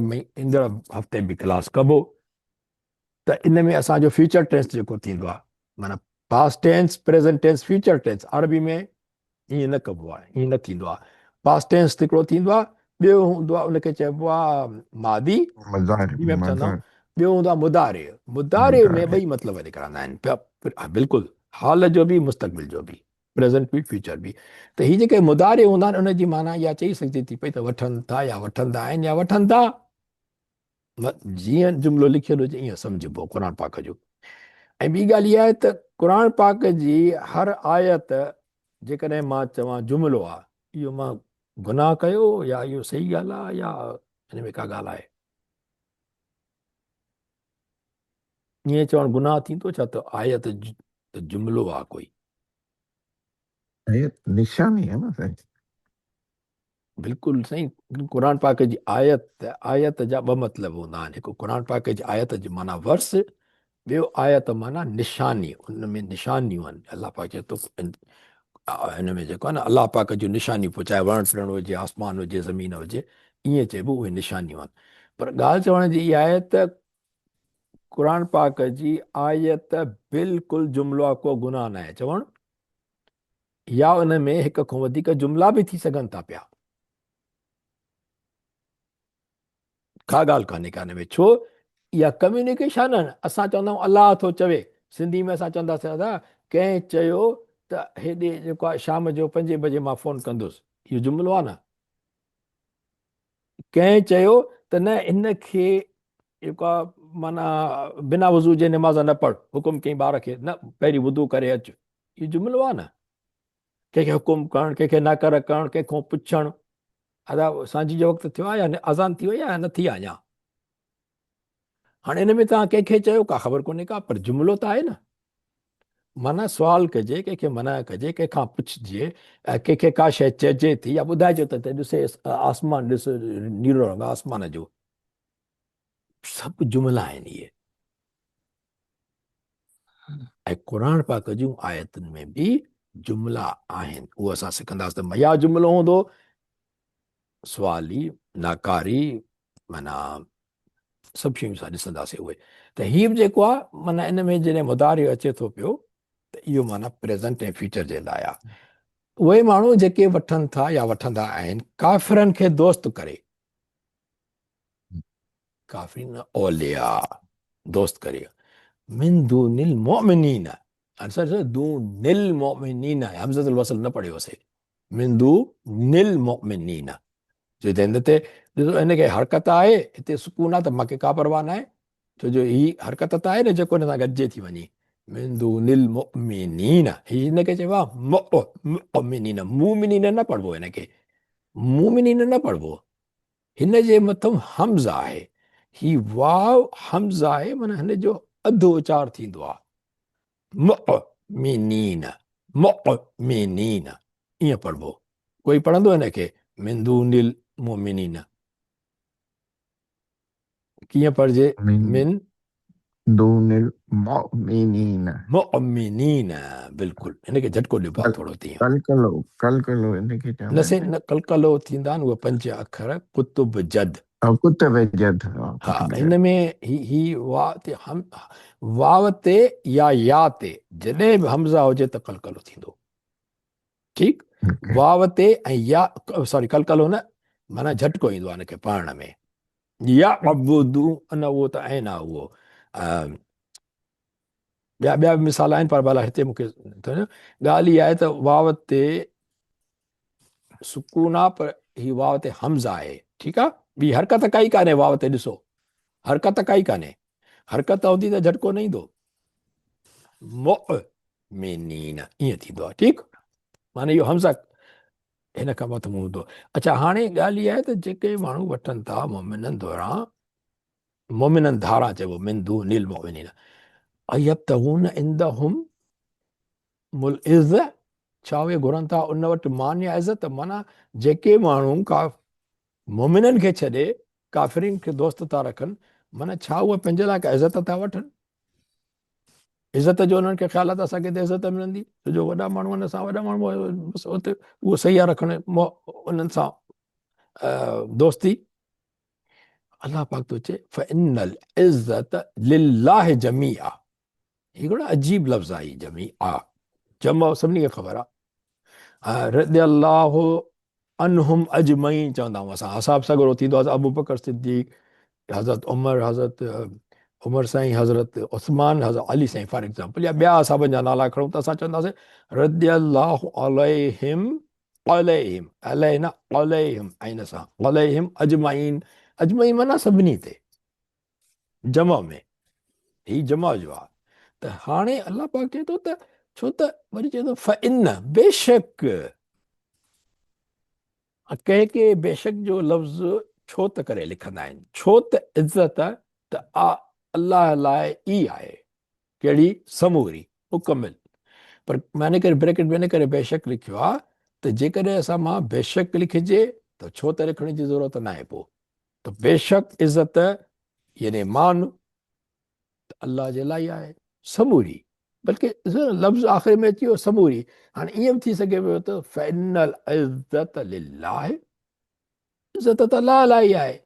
ايندڙ هفتي به ڪلاس ڪبو ته ان ۾ اسان جو فيوچر ٽينس جيڪو ٿيندو آهي معنيٰ past tense, present tense, future tense. عربي ۾ ائين نه ڪبو آهي، ائين نه ٿيندو آهي. پاسٽ ٽينس هڪڙو ٿيندو آهي، ٻيو هوندو آهي ان کي چئبو آهي ماضي، مضارع، ۾ به چوندا آهيون، مضارع. ٻيو هوندو آهي مضارع. مضارع ۾ مضارع. ٻئي مطلب نڪرندا آهن، بلڪل حال جو به مستقبل جو به، پريزنٽ به فيوچر به. ته هي جيڪي مضارع هوندا آهن ان جي معنيٰ اها چئي سگهجي ٿي پئي ته وٺن ٿا يا وٺندا آهن يا وٺن ٿا. جيئن جملو لکيل هجي ائين سمجهبو قرآن پاڪ جو. ۽ ٻي ڳالهه اها آهي ته قرآن پاڪ جي هر آيت جيڪڏهن مان چوان جملو آهي، اهو مان گناهه ڪيو يا اهو صحيح ڳالهه آهي يا ان ۾ ڪا ڳالهه آهي؟ ائين چوڻ گناهه ٿيندو ڇا ته آيت ته جملو آهي ڪوئي؟ آيت نشاني آهي نه سائين. بلڪل سائين، قرآن پاڪ جي آيت، آيت جا ٻه مطلب هوندا آهن، هڪ قرآن پاڪ جي آيت جي معنيٰ ورس، ٻيو آيت معنيٰ نشاني، ان ۾ نشانيون آهن. الله پاڪ چئي ٿو هن ۾ جيڪو آهي نه الله پاڪ جون نشانيون، پوء چاهي وڻ ٽڻ هجي، آسمان هجي، زمين هجي، ائين چئبو اهي نشانيون آهن. پر ڳالهه چوڻ جي اها آهي ته قرآن پاڪ جي آيت بلڪل جملو آهي، ڪو گناهه ناهي چوڻ، يا ان ۾ هڪ کان وڌيڪ جملا به ٿي سگهن ٿا پيا. ڪا ڳالهه ڪانهي ڪا ان ۾، ڇو اها ڪميونيڪيشن آهي. اسان چوندا آهيون الله ٿو چوي، سنڌي ۾ اسان چونداسين ادا ڪنهن چيو ته هيڏي جيڪو آهي شام جو پنجين بجي مان فون ڪندس، اهو جملو آهي نه. ڪنهن چيو ته نه ان کي جيڪو معنيٰ بنا وضو جي نماز نه پڙھ، حڪم ڪئين ٻار کي نه پهرين وضو ڪري اچ، اهو جملو آهي نه. ڪنهن کي حڪم ڪرڻ، ڪنهن کي نه ڪر ڪرڻ، ڪنهن کان پڇڻ، ادا سانجهي جو وقت ٿيو آهي يا اذان ٿي وئي آهي يا نه ٿي آهي اڃا. هاڻي ان ۾ توهان ڪنهن کي چيو ڪا خبر ڪونهي ڪا، پر جملو ته آهي نه. معنيٰ سوال ڪجي، ڪنهن کي منع ڪجي، ڪنهن کان پڇجي، ڪنهن کي ڪا شيء چئجي ٿي يا ٻڌائجي ته ڏسي آسمان ڏس نيرو رنگ آسمان جو، سڀ جملا آهن اهي. ۽ قرآن پاڪ جون آيتن ۾ به جملا آهن، اهو اسان سکنداسين ته يا جملو هوندو سوالي، ناڪاري، معنيٰ سڀ شيون اسان ڏسنداسين اهي ته هي به جيڪو آهي معنيٰ ان ۾ جڏهن مضارع اچي ٿو پيو ته اهو معنيٰ پريزنٽ ۽ فيوچر جي لاء آهي. اهي ماڻهو جيڪي وٺن ٿا يا وٺندا آهن ڪافرن کي دوست ڪري، ڪافرين اولياء دوست ڪري، من دون المؤمنين، هاڻي سر دون المؤمنين همزة الوصل نه پڙهيوسي، من دون المؤمنين جو هتي هن تي ڏسو هن کي حرڪت آهي هتي سڪون آهي ته مونکي ڪا پرواهه ناهي ڇو جو هي حرڪت ته آهي نه جيڪو هن سان گڏجي ٿي وڃي من دون المؤمنين هي هن کي چئبو آهي مؤمنين مؤمنين نه پڙهبو هن کي مؤمنين نه پڙهبو هن جي مٿم همزه آهي هي واو همزه آهي معنی هن جو اڌ اچار ٿيندو آهي مؤمنين مؤمنين ائين پڙهبو. ڪوئي پڙهندو هن کي من دون المؤمنين ڪيئن پڙهجي؟ من دون المؤمنين مؤمنين بلڪل هن کي جهٽڪو ڏبو آهي ٿورو تيئن. قلقلو قلقلو ان کي چوندا نه سائين نه قلقلو ٿيندا آهن اهي پنج اکر قطب جد. قطب جد ها هن ۾ هي هي وا تي هم واو تي يا يا تي جڏهن به همزه هجي ته قلقلو ٿيندو ٺيڪ واو تي ۽ يا سوري قلقلو نه معنی جهٽڪو ايندو آهي ان کي پڙهڻ ۾ يا عبدو ان اهو ته عين آهي اهو ٻيا ٻيا به مثال آهن پر ڀلا هتي مونکي ڳالهه اها آهي ته واو تي سڪون آ پر هي واو تي همزه آهي ٺيڪ آ ٻي حرڪت ڪائي ڪانهي واو تي ڏسو حرڪت ڪائي ڪانهي حرڪت هوندي ته جهٽڪو نه ايندو مؤمنين ائين ٿيندو آ ٺيڪ معنی اهو همزه هن کان مٿ هوندو. اڇا هاڻي ڳالهه اها آهي ته جيڪي ماڻهو وٺن ٿا مؤمنن دوران مؤمنن ڌاران چئبو من دون المؤمنين ايبتغون عندهم العزة ڇا اهي گهرن ٿا ان وٽ مان يا عزت؟ معنيٰ جيڪي ماڻهو ڪا مؤمنن کي ڇڏي ڪافرين کي دوست ٿا رکن معنيٰ ڇا اهي پنهنجي لاء ڪا عزت ٿا وٺن؟ عزت جو انهن کي خيال آهي ته اسان کي هتي عزت ملندي ڇو جو وڏا ماڻهو آهن اسان وڏا ماڻهو بس اتي اهو صحيح آهي رکڻ انهن سان دوستي. الله پاڪ ٿو چئي فإن العزة لله جميعا هي هڪڙو عجيب لفظ آهي جميعا جمع سڀني کي خبر آهي رضي الله عنهم اجمعين چوندا آهيون اسان اصحاب سڳورو ٿيندو آهي ابو بڪر صديق حضرت عمر حضرت عمر سائين حضرت عثمان حضرت علي سائين فار ايگزامپل يا ٻيا اصحابن جا نالا کڻون ته اسان چونداسين رضي الله عليهم عليهم علينا عليهم عين سان عليهم اجمعين اجمعين معنی سڀني تي جمع ۾ هي جمع جو آهي ته هاڻي الله پاڪ چئي ٿو ته ڇو ته وري چئي ٿو فإن بيشڪ ڪنهن ڪي بيشڪ جو لفظ ڇو ته ڪري لکندا آهن ڇو ته عزت ته الله لاء ئي آهي ڪهڙي سموري مڪمل پر معني ڪري بريڪٽ ۾ ان ڪري بيشڪ لکيو آهي ته جيڪڏهن اسان مان بيشڪ لکجي ته ڇو ته لکڻ جي ضرورت ناهي پوء ته بيشڪ عزت يعني مان ته الله جي لاء آهي سموري بلڪه لفظ آخر ۾ اچي ويو سموري هاڻي ائين به ٿي سگهي پيو ته فإن العزت لله عزت ته الله لاء ئي آهي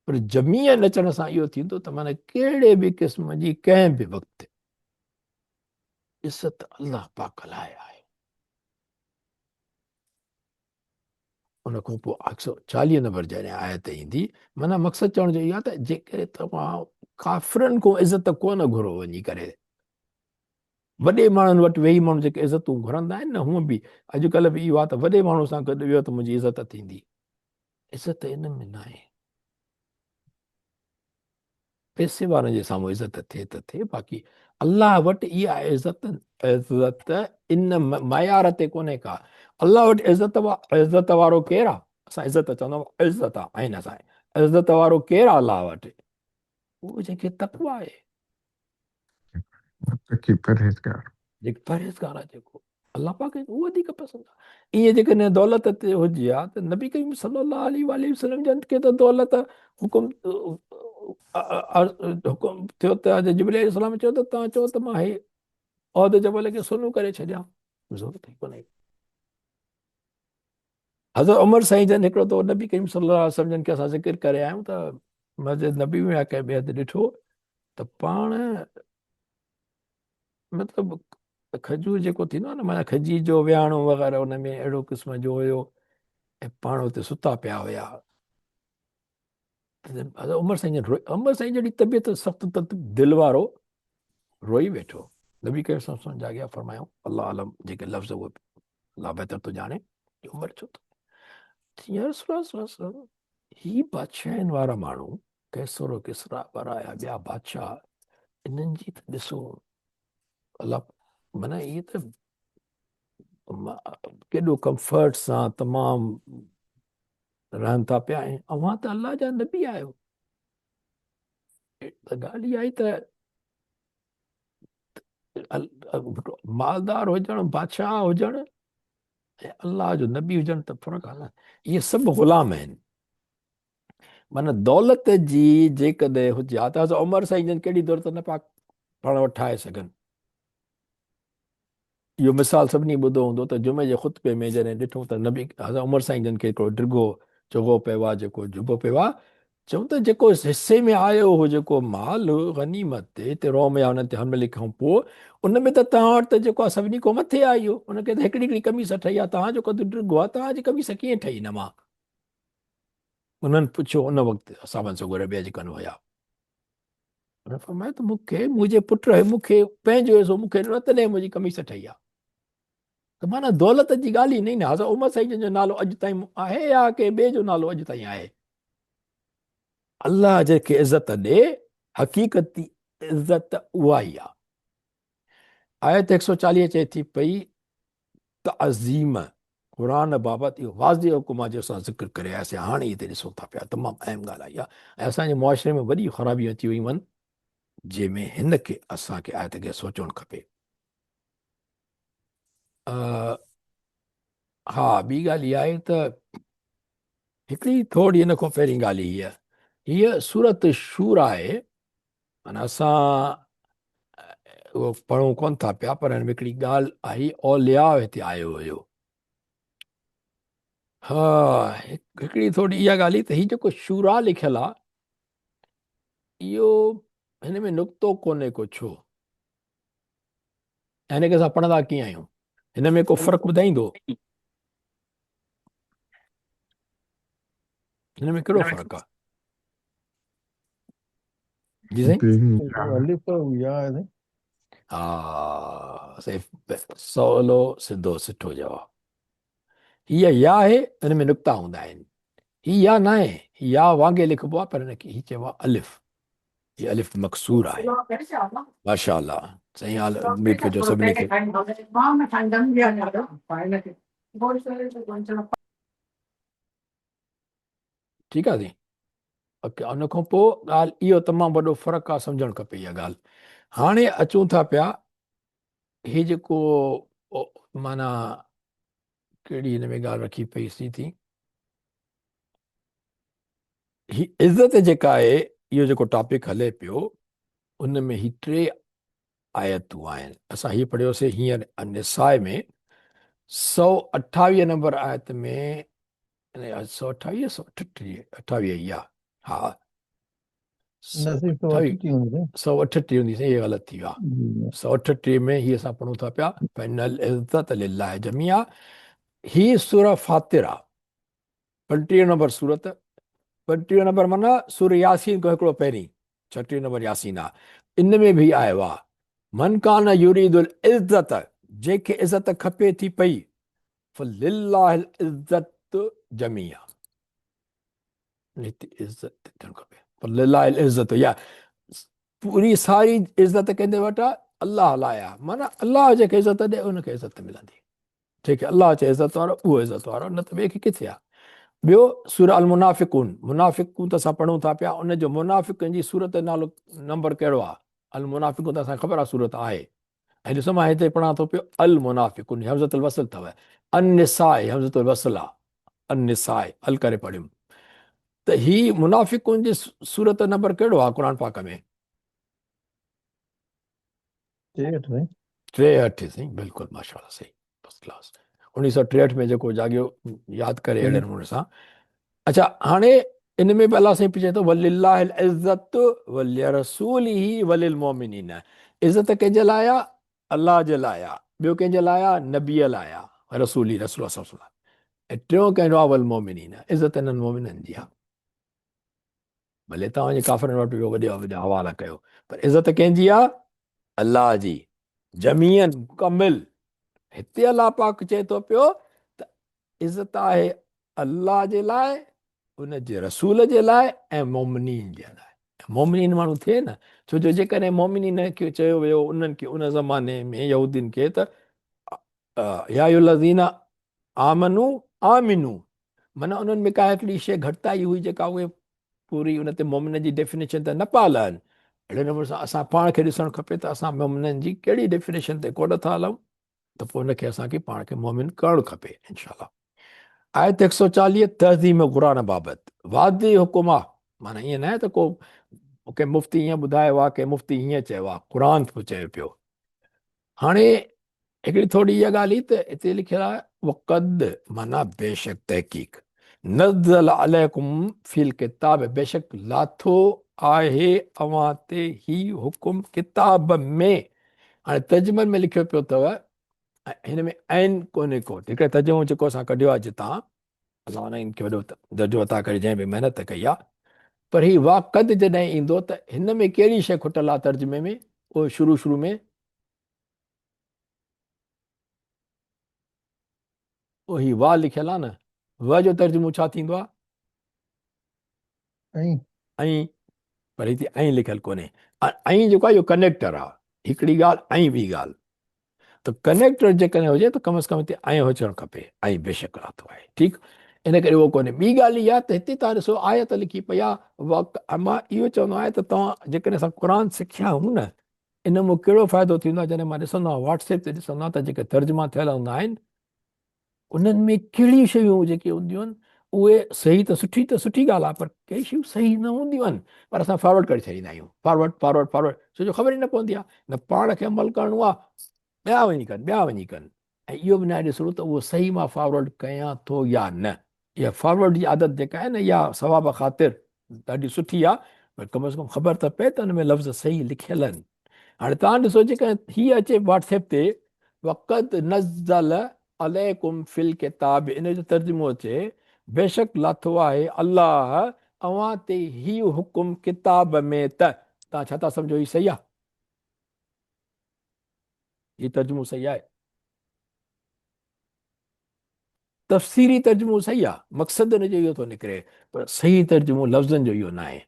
پر جميع اچڻ سان اهو ٿيندو ته معنی ڪهڙي به قسم جي ڪنهن به وقت عزت الله پاڪ لاء آهي ان کان پوء 140 نمبر جڏهن آيت ايندي معنی مقصد چوڻ جو اهو آهي ته جيڪڏهن توهان ڪافرن کان عزت ڪونه گهرو وڃي ڪري وڏي ماڻهن وٽ ويهي ماڻهو جيڪي عزتون گهرندا آهن نه هونء به اڄڪلهه به اهو آهي ته وڏي ماڻهو سان گڏ ويهو ته منهنجي عزت ٿيندي عزت ان ۾ ناهي. پئسي وارن جي سامهون عزت ٿئي ته ٿئي، باقي الله وٽ اها عزت عزت ان معيار تي ڪونهي ڪا. الله وٽ عزت عزت وارو ڪير آ؟ اسان عزت چوندا عزت آ عين اسان عزت وارو ڪير آ الله وٽ؟ اهو جنهن کي تقويٰ آهي. متقي پرهيزگار. جيڪو پرهيزگار آهي جيڪو الله پاڪ کي اهو وڌيڪ پسند آهي. ائين جيڪڏهن دولت تي هجي ها ته نبي ڪريم صلي الله عليه واٰله وسلم جن کي ته دولت حڪم حڪم ٿيو ته حضرت جبرئيل عليه السلام چيو ته توهان چئو ته مان هي احد جبل کي سونو ڪري ڇڏيان، ضرورت ئي ڪونهي. حضرت عمر سائين جن هڪڙو دفعو نبي ڪريم صلي الله عليه وسلم جن کي اسان ذڪر ڪري آيا آهيون ته مسجد نبوي ۾ ڪنهن ٻئي هنڌ ڏٺو ته پاڻ مطلب کجور جيڪو ٿيندو آهي نه معنيٰ کجي جو وياڻو وغيره ان ۾ اهڙو قسم جو هيو ۽ پاڻ اتي ستا پيا هيا. حضرت عمر سائين جن روئي، عمر سائين جهڙي طبيعت سخت دل وارو روئي ويٺو. نبي ڪريم صلي الله عليه وسلم جاڳيا، فرمايو الله عالم جيڪي لفظ اهي الله بهتر ٿو ڄاڻي، عمر ڇو ٿو يا رسول الله صلي الله عليه وسلم هي بادشاهن وارا ماڻهو قيصر و ڪسرا وارا يا ٻيا بادشاهه انهن جي ته ڏسو الله معنيٰ اهي ته ڪيڏو ڪمفرٽ سان تمام رهن ٿا پيا ۽ اوهان ته الله جا نبي آهيو. ته ڳالهه اها آهي ته مالدار هجڻ، بادشاهه هجڻ ۽ الله جو نبي هجڻ ته فرق آهي نه. اهي سڀ غلام آهن. معنيٰ دولت جي جيڪڏهن هجي ها ته حضرت عمر سائين جن ڪهڙي دولت نه پاڪ پاڻ وٽ ٺاهي سگهن. اهو مثال سڀني ٻڌو هوندو ته جمعي جي خطبي ۾ جڏهن ڏٺو ته نبي حضرت عمر سائين جن کي هڪڙو ڊگهو چغو پيو آهي جيڪو جبو پيو آهي، چون ته جيڪو حصي ۾ آيو هو جيڪو مال غنيمت تي هتي روم يا انهن تي حملي کان پوء ان ۾ ته توهان وٽ ته جيڪو آهي سڀني کان مٿي آهي اهو ان کي ته هڪڙي هڪڙي قميص ٺهي آهي توهان جو قد ڊگهو آهي توهان جي قميص ڪيئن ٺهي هن مان؟ انهن پڇيو ان وقت اصحابن سڳورا ٻيا جيڪي هيا هن فرمايو ته مون کي منهنجي پٽ مون کي پنهنجو حصو مون کي ڏنو تڏهن منهنجي قميص ٺهي آهي. ته معنيٰ دولت جي ڳالهه ئي نه حضرت عمر سائين جن جو نالو اڄ تائين آهي يا ڪنهن ٻئي جو نالو اڄ تائين آهي؟ الله جنهن کي عزت ڏي حقيقتي عزت اها ئي آهي. آيت 140 چئي ٿي پئي تعظيم قرآن بابت اهو واضح حڪم آهي جو اسان ذڪر ڪري آياسين هاڻي هتي ڏسون ٿا پيا تمام اهم ڳالهه آئي آهي ۽ اسان جي معاشري ۾ وڏي خرابيون اچي ويون آهن جنهن ۾ هن کي اسان کي آيت کي سوچڻ کپي. ها ٻي ڳالهه اها آهي ته هڪڙي ٿوري ان کان پهرين ڳالهه هيء هيء سورت شورا آهي معنيٰ اسان اهو پڙهون ڪونه ٿا پيا پر هن ۾ هڪڙي ڳالهه آئي اولياء هتي آيو هيو. ها هڪڙي ٿوري اها ڳالهه ته هي جيڪو شورا لکيل آ اهو هن ۾ نقطو ڪونهي ڪو ڇو؟ هن کي اسان پڙهندا ڪيئن آهيون؟ هن ۾ ڪو فرق ٻڌائيندو؟ هن ۾ ڪهڙو فرق آ؟ جي سائين الف يا آهي. ها سائين سولو سڌو سٺو جواب. هي يا آهي ان ۾ نقطا هوندا آهن. هي يا ناهي هي يا وانگي لکبو آهي پر هن کي هي چئبو آهي الف. هي الف مڪسور آهي. ماشاء الله سائين حال اميد ڪجو سڀني کي. ٺيڪ آهي سائين. اوڪي ان کان پوء ڳالهه اهو تمام وڏو فرق آهي سمجهڻ کپي اها ڳالهه. هاڻي اچون ٿا پيا هي جيڪو معنيٰ ڪهڙي هن ۾ ڳالهه رکي پئي سي ٿي هي عزت جيڪا آهي اهو جيڪو ٽاپڪ هلي پيو ان ۾ هي ٽي آيتون آهن. اسان هي پڙهيوسي هينئر النساء ۾ 128 نمبر آيت ۾ 128 138 28 ئي آ ها 138 هوندي سائين هي غلط ٿي ويو 138 ۾ هي اسان پڙهون ٿا پيا فإن العزة لله جميعا هي سورة فاطر آ 25 نمبر سورت 25 نمبر معنيٰ سورة ياسين کان هڪڙو پهرين 36 نمبر ياسين آ ان ۾ به آيو آ من ڪان يريد العزت جنهن کي عزت کپي ٿي پئي فلله العزت جميعا هتي عزت ٿيڻ کپي فلله العزت يا پوري ساري عزت ڪنهن جي وٽ آهي؟ الله لاء آهي. معنيٰ الله جنهن کي عزت ڏي ان کي عزت ملندي. جنهن کي الله چئي عزت وارو اهو عزت وارو، نه ته ٻئي کي ڪٿي آهي. ٻيو سورة المنافقون، منافقون ته اسان پڙهون ٿا پيا، ان جو منافقن جي سورت جو نالو نمبر ڪهڙو آهي؟ المنافقون ته اسان کي خبر آهي سورت آهي. ۽ ڏسو مان هتي پڙهان ٿو پيو المنافقون همزة الوصل اٿو، النساء همزة الوصل آهي، النساء ال ڪري پڙهيم ته هي منافقون جي سورت نمبر ڪهڙو آهي قرآن پاڪ ۾؟ 63. 63 سائين بلڪل ماشاءالله صحيح فرسٽ ڪلاس 1963 ۾ جيڪو جاڳيو ياد ڪري اهڙي نموني سان. اچھا هاڻي ان ۾ به الله سائين پڇي ٿو ولله العزت ولرسوله وللمؤمنين، عزت ڪنهن جي لاء آ؟ الله جي لاء آ. ٻيو ڪنهن جي لاء آ؟ نبي لاء آ، رسولي رسول الله صلي الله عليه وسلم. ۽ ٽيون ڪنهن جو آ؟ والمؤمنين، عزت انهن مؤمنن جي آ. ڀلي توهان جي ڪافرن وٽ ويو وڏا وڏا حوالا ڪيو، پر عزت ڪنهن جي آ؟ الله جي. جميعا مڪمل. هتي الله پاڪ چئي ٿو پيو ته عزت آهي الله جي لاء، ان جي رسول جي لاء ۽ مؤمنين جي لاء. مؤمنين ماڻهو ٿئي نه، ڇو جو جيڪڏهن مؤمنين کي چيو ويو انهن کي ان زماني ۾ يهودين کي ته يا ايها الذين آمنو آمنو، معنيٰ انهن ۾ ڪا هڪڙي شيء گهٽتائي هئي جيڪا اهي پوري ان تي مؤمنن جي ڊيفينيشن تي نه پيا لهن. اهڙي نموني سان اسان پاڻ کي ڏسڻ کپي ته اسان مؤمنن جي ڪهڙي ڊيفينيشن تي ڪونه ٿا هلون ته پوء ان کي اسان کي پاڻ کي مؤمن ڪرڻ کپي انشاء الله. آيت 140 تعظيم قرآن بابت واضح حڪم آ، معنيٰ ائين ناهي ته ڪو ڪنهن مفتي ائين ٻڌايو آ، ڪنهن مفتي هيئن چيو آ، قرآن ٿو چئي پيو. هاڻي هڪڙي ٿوري اها ڳالهه هئي ته هتي لکيل آهي وقد معنيٰ بيشڪ تحقيق نزل عليڪم في الڪتاب بيشڪ لاٿو آهي اوهان تي هي حڪم ڪتاب ۾. هاڻي ترجمن ۾ لکيو پيو اٿو هن ۾ عين ڪونهي ڪو، هڪڙي ترجمو جيڪو اسان ڪڍيو آهي جتان الله انهن کي وڏو درجو عطا ڪري جنهن به محنت ڪئي آهي، پر هي واقد جڏهن ايندو ته هن ۾ ڪهڙي شيء کٽل آهي ترجمي ۾ اهو شروع شروع ۾ هي وا لکيل آ نه، و جو ترجمو ڇا ٿيندو آ؟ ۽ ۽ پر هتي ۽ لکيل ڪونهي. ۽ جيڪو آ اهو ڪنيڪٽر آ، هڪڙي ڳالهه ۽ ٻي ڳالهه، ته ڪنيڪٽر جيڪڏهن هجي ته ڪم از ڪم هتي ۽ هجڻ کپي، ۽ بيشڪ لاٿو آهي، ٺيڪ، ان ڪري اهو ڪونهي. ٻي ڳالهه اها ته هتي توهان ڏسو آيت لکي پئي آ، مان اهو چوندو آهيان ته توهان جيڪڏهن اسان قرآن سکيا آهيون نه، ان مان ڪهڙو فائدو ٿيندو آهي جڏهن مان ڏسندو آهيان واٽس ايپ تي ڏسندو آهيان ته جيڪي ترجما ٿيل هوندا آهن انهن ۾ ڪهڙيون شيون جيڪي هونديون آهن اهي صحيح ته سٺي ته سٺي ڳالهه آهي پر ڪي شيون صحيح نه هونديون آهن پر اسان فارورڊ ڪري ڇڏيندا آهيون فارورڊ فارورڊ فارورڊ ڇو جو خبر ئي نه پوندي آهي نه پاڻ کي عمل ڪرڻو آهي ٻيا وڃي ڪن ٻيا وڃي ڪن ۽ اهو به ناهي ڏسڻو ته اهو صحيح مان فارورڊ ڪيان ٿو يا نه. اها فارورڊ جي عادت جيڪا آهي نه اها ثواب خاطر ڏاڍي سٺي آهي پر ڪم از ڪم خبر ته پئي ته ان ۾ لفظ صحيح لکيل آهن. هاڻي توهان ڏسو جيڪڏهن هي اچي واٽس ايپ تي وقد نزل عليڪم في الڪتاب ان جو ترجمو اچي بيشڪ لاٿو آهي الله اوهان تي هي حڪم ڪتاب ۾ ته توهان ڇا ٿا سمجهو هي صحيح آهي؟ هي ترجمو صحيح آهي؟ تفسيري ترجمو صحيح آهي، مقصد ان جو اهو ٿو نڪري، پر صحيح ترجمو لفظن جو اهو ناهي.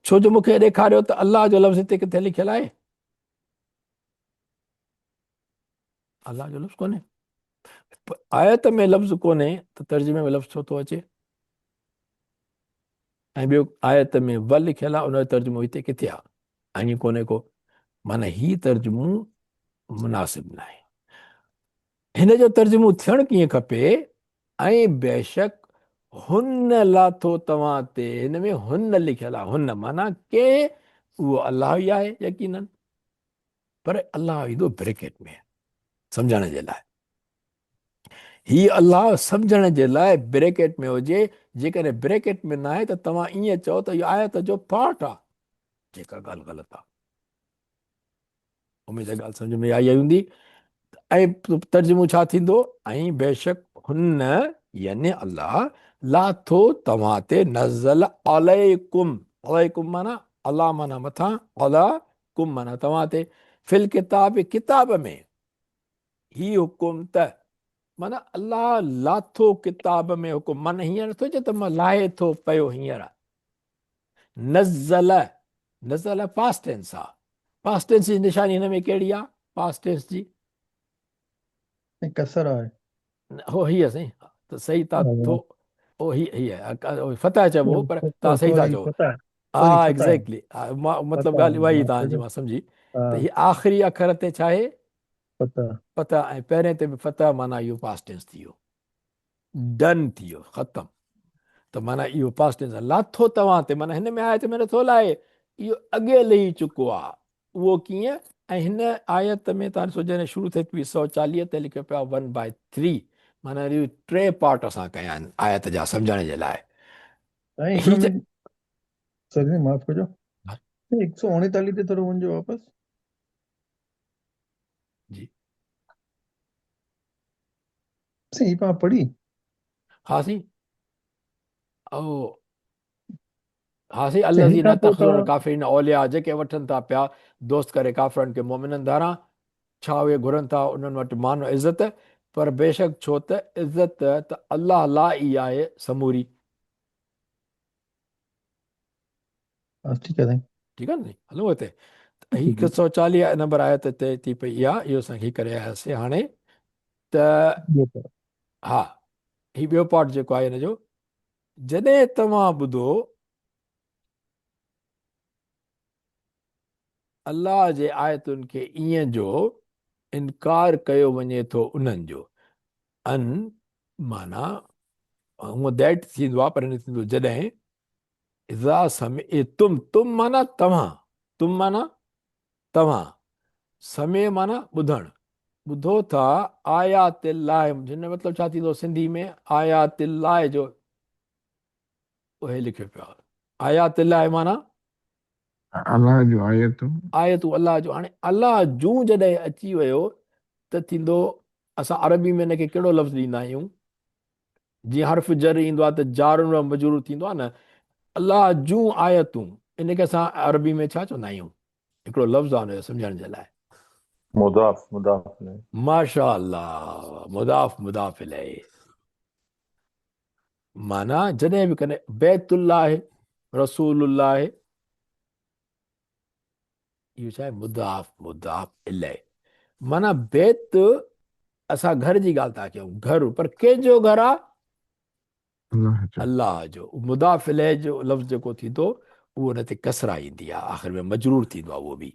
ڇو جو مون کي ڏيکاريو ته الله جو لفظ هتي ڪٿي لکيل آهي؟ الله جو لفظ ڪونهي. آيت ۾ لفظ ڪونهي ته ترجمي ۾ لفظ ڇو ٿو اچي؟ ۽ ٻيو آيت ۾ و لکيل آهي ان جو ترجمو هتي ڪٿي آهي؟ ائين ڪونهي ڪو. معنيٰ هي ترجمو مناسب ناهي. هن جو ترجمو ٿيڻ ڪيئن کپي؟ ۽ بيشڪ هن لاٿو توهان تي، هن ۾ هن لکيل آهي، هن معنيٰ ڪنهن، اهو الله ئي آهي يقيناً، پر الله ايندو بريڪيٽ ۾ سمجهڻ جي لاء. هي الله سمجهڻ جي لاء بريڪيٽ ۾ هجي، جيڪڏهن بريڪيٽ ۾ ناهي ته توهان ائين چئو ته اهو آيت جو پارٽ آهي، جيڪا ڳالهه غلط آهي. اميد ڳالهه سمجهه ۾ آئي هوندي. ۽ ترجمو ڇا ٿيندو؟ ۽ بيشڪ هن يعني الله لاٿو توهان تي نزل عليڪم، عليڪم معنيٰ الله معنيٰ مٿان، عليڪم معنيٰ توهان تي، في الڪتاب ڪتاب ۾ هي حڪم ته معنيٰ الله لاٿو ڪتاب ۾ حڪم، معنيٰ هينئر نٿو چئي ته مان لاهي ٿو پيو، هينئر نزل نزل پاسٽ ٽينس آ. پاسٽ ٽينس جي نشاني هن ۾ ڪهڙي آ؟ پاسٽ ٽينس جي ڪسر آهي. هو هي سائين ته صحيح تا ٿو او هي هي فتح چئبو پر تا صحيح ٿا چئو. ها ايگزيڪٽلي مطلب ڳالهه اها ئي تان جي مان سمجهي ته هي آخري اکر تي ڇا آهي؟ فتح. فتح ۽ پهرين تي به فتح معنيٰ اهو پاسٽ ٽينس ٿي ويو. ڊن ٿي ويو ختم ته معنيٰ اهو پاسٽ ٽينس لاٿو توهان تي معنيٰ هن ۾ آيت ۾ نٿو لاهي اهو اڳي لهي چڪو آهي اهو ڪيئن ۽ هن آيت ۾ تان ڏسو جڏهن شروع ٿئي پئي 140 تي لکيو پيو آهي ون بائي ٿري معنيٰ اهو ٽي پارٽ اسان ڪيا آهن آيت جا سمجهڻ جي لاء. سائين هي سوري معاف ڪجو 139 تي ٿورو وڃجو واپس. جي سائين هي پاڻ پڙهي. ها سائين او ها سائين الذين يتخذون الڪافرين اولياء جيڪي وٺن ٿا پيا دوست ڪري ڪافرن کي مؤمنن ڌاران ڇا اهي گهرن ٿا انهن وٽ مان و عزت پر بيشڪ ڇو ته عزت ته الله لاء ئي آهي سموري. بس ٺيڪ آهي سائين. ٺيڪ آهي نه سائين هلون هتي ته هي هڪ سو چاليهه نمبر آيت تي ٿي پئي اها اهو اسان کي ڪري آياسي هاڻي ته ها هي ٻيو پارٽ جيڪو آهي هن جو جڏهن توهان ٻڌو الله جي آيتن کي ائين جو انڪار ڪيو وڃي ٿو انهن جو ان معنيٰ هونء that ٿيندو آهي پر هن ٿيندو جڏهن اذا سمعتم تم معنيٰ توهان تم معنيٰ توهان سمع معنيٰ ٻڌڻ ٻڌو ٿا آيات الله جن جو مطلب ڇا ٿيندو سنڌي ۾ آيات الله جو اهي لکيو پيو آهي آيات الله معنيٰ الله جون آيتون. آيتون الله جو هاڻي الله جون جڏهن اچي ويو ته ٿيندو اسان عربي ۾ ان کي ڪهڙو لفظ ڏيندا آهيون جيئن حرف جر ايندو آهي ته جار و مجرور ٿيندو آهي نه الله جون آيتون ان کي اسان عربي ۾ ڇا چوندا آهيون هڪڙو لفظ آهي ان جو سمجهڻ جي لاء مضاف مضاف اليه. ماشاء الله مضاف مضاف اليه معنيٰ جڏهن به ڪڏهن بيت الله رسول الله اهو ڇا آهي مضاف مضاف اليه معنيٰ بيت اسان گهر جي ڳالهه ٿا ڪيون گهر پر ڪنهن جو گهر آ الله جو. الله جو مضاف اليه جو لفظ جيڪو ٿيندو اهو ان تي ڪسرا ايندي آ آخر ۾ مجرور ٿيندو آ اهو به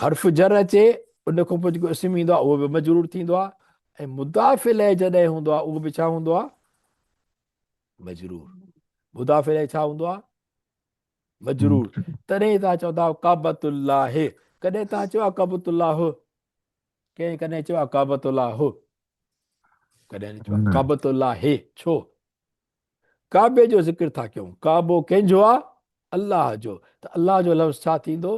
حرف جر اچي ان کان پوء جيڪو اسم ايندو آ اهو به مجرور ٿيندو آ ۽ مضاف اليه جڏهن هوندو آ اهو به ڇا هوندو آ مجرور مضاف اليه ڇا هوندو آ مجرور تڏهن توهان چوندا آهيو ڪعبت الله ڪڏهن توهان چيو آهي ڪعبت الله ڪنهن ڪڏهن چيو آهي ڪعبت الله ڪڏهن نه چيو آهي ڪعبت الله ڇو ڪعبي جو ذڪر ٿا ڪيون ڪعبو ڪنهن جو آهي الله جو ته الله جو لفظ ڇا ٿيندو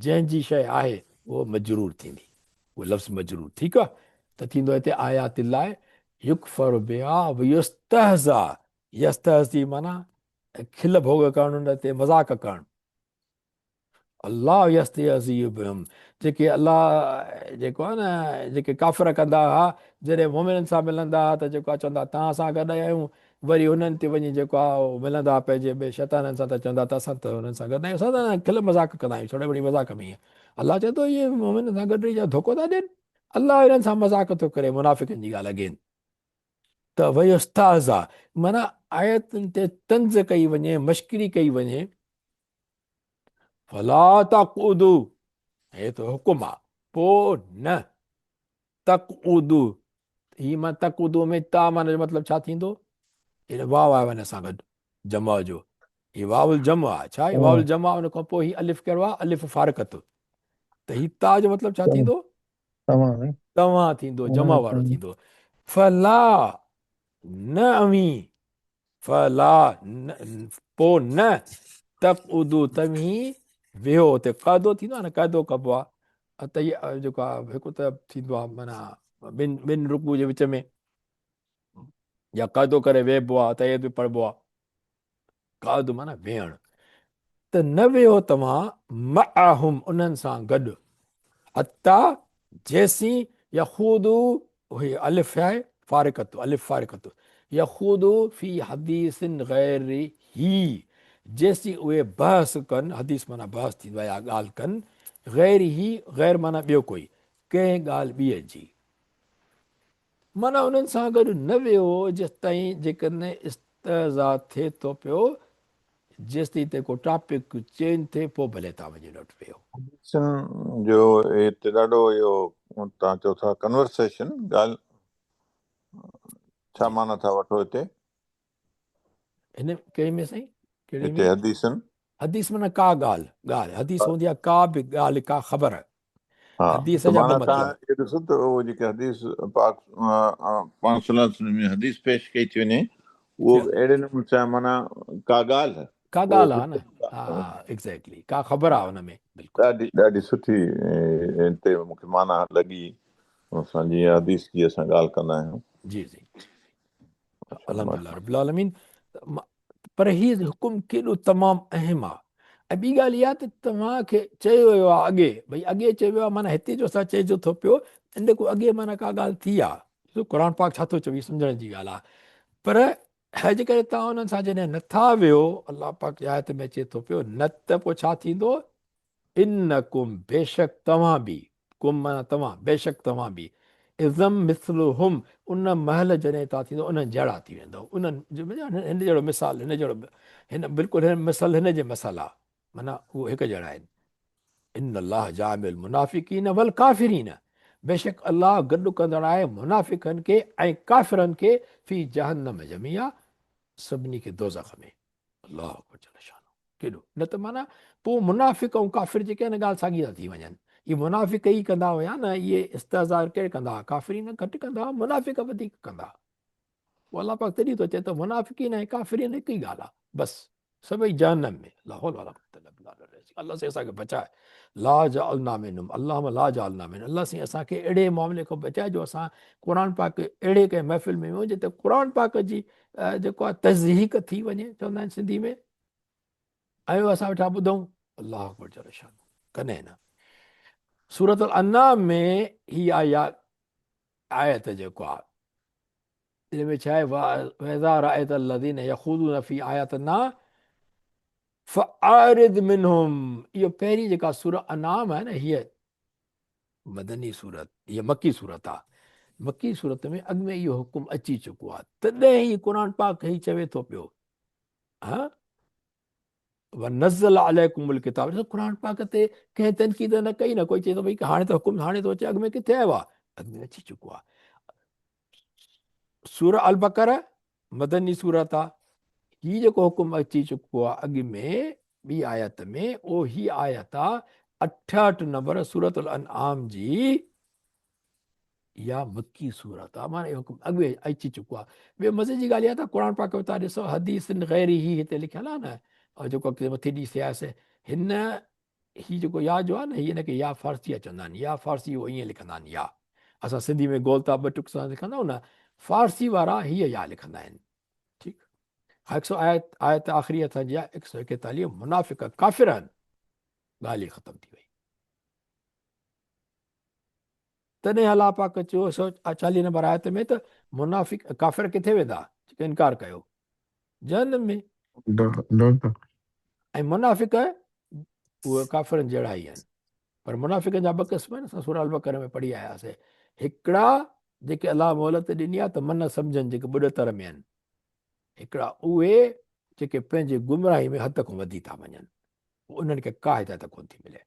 جنهن جي شيء آهي اهو مجرور ٿيندي اهو لفظ مجرور ٺيڪ آهي ته ٿيندو هتي آيات الله يڪفر بها ويستهزا يستهزي معنيٰ کل ڀوڳ ڪرڻ ان تي مذاق ڪرڻ الله يستهزي بهم جيڪي الله جيڪو آهي نه جيڪي ڪافر ڪندا هئا جڏهن مؤمنن سان ملندا هئا ته جيڪو آهي چوندا توهان اسان گڏ آهيون وري انهن تي وڃي جيڪو آهي ملندا هئا پنهنجي ٻئي شيطانن سان ته چوندا ته اسان ته انهن سان گڏ آهيون اسان ته کل مذاق ڪندا آهيون ڇڙي بڙي مذاق ۾ الله چئي ٿو اهي مؤمنن سان گڏ رهي ڇا ڌوڪو ٿا ڏين الله انهن سان مذاق ٿو ڪري منافقن جي ڳالهه اگين ته ويستهزا معنيٰ آيتن تي طنز ڪئي وڃي، مشڪري ڪئي وڃي، فلا تقعدو هي ته حڪم آ پوء نه تقعدو هي مان تقعدو ۾ تا معنيٰ جو مطلب ڇا ٿيندو؟ هي واو آيو هن سان گڏ جمع جو هي واو الجمع آ ڇا هي واو الجمع ان کان پوء هي الف ڪهڙو آ الف فارقت ته هي تا جو مطلب ڇا ٿيندو؟ توهان توهان ٿيندو جمع وارو ٿيندو فلا نه اوهين فلا پو نه تقعدو توهين ويهو اتي قعدو ٿيندو آهي نه قعدو ڪبو آهي ته هي جيڪو آهي هڪ ته ٿيندو آهي معنيٰ ٻن ٻن رڪوع جي وچ ۾ يا قعدو ڪري ويهبو آهي ته به پڙهبو آهي قعد معنيٰ ويهڻ ته نه ويهو توهان معهم انهن سان گڏ حتيٰ جيسين يخوضو هي الف آهي فارقت الف فارقت يخوضو في حديث غيره جيسين اهي بحث ڪن، حديث معنيٰ بحث ٿيندو آهي يا ڳالهه ڪن، غيره، غير معنيٰ ٻيو ڪوئي، ڪنهن ڳالهه ٻيء جي. معنيٰ انهن سان گڏ نه ويهو جيستائين جيڪڏهن استهزاء ٿئي ٿو پيو، جيستائين ته ڪو ٽاپڪ چينج ٿئي پوء ڀلي توهان وڃي ان وٽ ويهو. حديثن جو هتي ڏاڍو اهو توهان چئو ٿا ڪنورسيشن ڳالهه ڇا معنيٰ ٿا وٺو هتي؟ هن ڪهڙي ۾ سائين؟ ڪهڙي هتي ۾؟ حديثن. حديث معنيٰ ڪا ڳالهه، ڳالهه، حديث هوندي آهي ڪا به ڳالهه، ڪا خبر. ها حديث ته جا ٻه معنيٰ مطلب. توهان اهو ڏسو ته اهو جيڪي حديث پاڪ پاڻ صلي الله عليه وسلم ۾ حديث پيش ڪئي ٿي وڃي اهو به اهڙي نموني سان معنيٰ ڪا ڳالهه ڪا اهو ڳالهه آهي نه گفتگو ها آهي. ها ايگزيڪٽلي ڪا خبر آهي ان ۾ بلڪل. ڏاڍي ڏاڍي سٺي ان تي مون کي معنيٰ لڳي ان سان جيئن حديث جي اسان ڳالهه ڪندا آهيون. جي جي الحمدلله رب العالمين پر هي حڪم ڪيڏو تمام اهم آ ۽ ٻي ڳالهه اها ته توهان کي چيو ويو آ اڳي ڀئي اڳي چيو ويو آ معنيٰ هتي جو اسان چئجو ٿو پيو ان کان اڳي معنيٰ ڪا ڳالهه ٿي آ ڏسو قرآن پاڪ ڇا ٿو چوي سمجهڻ جي ڳالهه آ پر هي جيڪڏهن توهان انهن سان جڏهن نٿا ويو الله پاڪ جي آيت ۾ اچي ٿو پيو نه ته پوء ڇا ٿيندو انڪم بيشڪ توهان به، ڪم معنيٰ توهان، بيشڪ توهان به، اذا مثلهم ان مهل جڏهن توهان ٿيندؤ انهن جهڙا ٿي ويندؤ، انهن هن جهڙو مثال هن جهڙو هن بلڪل هن مثل هن جي مثل آ معنيٰ هو هڪ جهڙا آهن. ان الله جامع المنافقين والڪافرين بيشڪ الله گڏ ڪندڙ آهي منافقن کي ۽ ڪافرن کي في جهنم جميعا سڀني کي دوزخ ۾. الله اڪبر جل شانه ڪيڏو نه ته معنيٰ پوء منافق ۽ ڪافر جيڪي آهن ڳالهه ساڳي ٿا ٿي وڃن اهي منافق ئي ڪندا هيا نه اهي استهزاء ڪير ڪندا هئا ڪافرين گهٽ ڪندا هئا منافق وڌيڪ ڪندا هئا پوء الله پاڪ تڏهن ٿو چئي ته منافقين ۽ ڪافرين هڪ ئي ڳالهه آهي بس سڀئي جهنم ۾ لا حول ولا قوت الا بالله الله سائين اسان کي بچائي لا جعلنا منهم اللهم لا جعلنا منهم الله سائين اسان کي اهڙي معاملي کان بچائي جو اسان قرآن پاڪ اهڙي ڪنهن محفل ۾ ويون جتي قرآن پاڪ جي جيڪو آهي تضحيڪ ٿي وڃي چوندا آهن سنڌي ۾ ۽ اسان ويٺا ٻڌون الله اڪبر جل شان ڪڏهن نه سورت الانعام ۾ هي آيا آيت جيڪو آهي ان ۾ ڇا آهي وَإِذَا رَأَيْتَ الَّذِينَ يَخُوضُونَ فِي آيَاتِنَا فَأَعْرِضْ مِنْهُمْ اهو پهرين جيڪا سورة انعام آهي نه هيء مدني سورت هيء مڪي سورت آهي مڪي سورت ۾ اڳ ۾ اهو حڪم اچي چڪو آهي تڏهن هي قرآن پاڪ هي چوي ٿو پيو ها ونزل عليڪم الڪتاب ڏسو قرآن پاڪ تي ڪنهن تنقيد نه ڪئي نه ڪوئي چئي ٿو ڀئي هاڻي ته حڪم هاڻي ٿو اچي اڳ ۾ ڪٿي آيو آهي اڳ ۾ اچي چڪو آهي سورة البقره مدني سورت آ هي جيڪو حڪم اچي چڪو آ اڳ ۾ ٻي آيت ۾ او هي آيت آ 68 نمبر سورة الانعام جي يا مڪي سورت آ معنی حڪم اڳ ۾ اچي چڪو آ ٻيو مزي جي ڳالهه اها ته قرآن پاڪ ۾ تان ڏسو حديث غير هي هتي لکيل آ نه او جيڪو اڳتي مٿي ڏسي آياسي هن هي جيڪو يا جو آهي نه هي ان کي يا فارسي چوندا آهن يا فارسي هو ائين لکندا آهن يا اسان سنڌي ۾ گول تا ٻه ٽڪ سان لکندا آهيون نه فارسي وارا هي يا لکندا آهن ٺيڪ هڪ سو آيت آيت آخري اسان جي هڪ سو ايڪيتاليهه منافق ڪافر آهن ڳالهه ئي ختم ٿي وئي تڏهن الله پاڪ چيو 140 نمبر آيت ۾ ته منافق ڪافر ڪٿي ويندا جيڪي انڪار ڪيو جهنم ۾. ۽ منافق اهي ڪافرن جهڙا ئي آهن پر منافقن جا ٻه قسم آهن اسان سورة البقره ۾ پڙهي آياسي هڪڙا جيڪي الله مهلت ڏني آهي ته من سمجهن جيڪي ٻڏتر ۾ آهن هڪڙا اهي جيڪي پنهنجي گمراهي ۾ حد کان وڌي ٿا وڃن انهن کي ڪا هدايت ڪونه ٿي ملي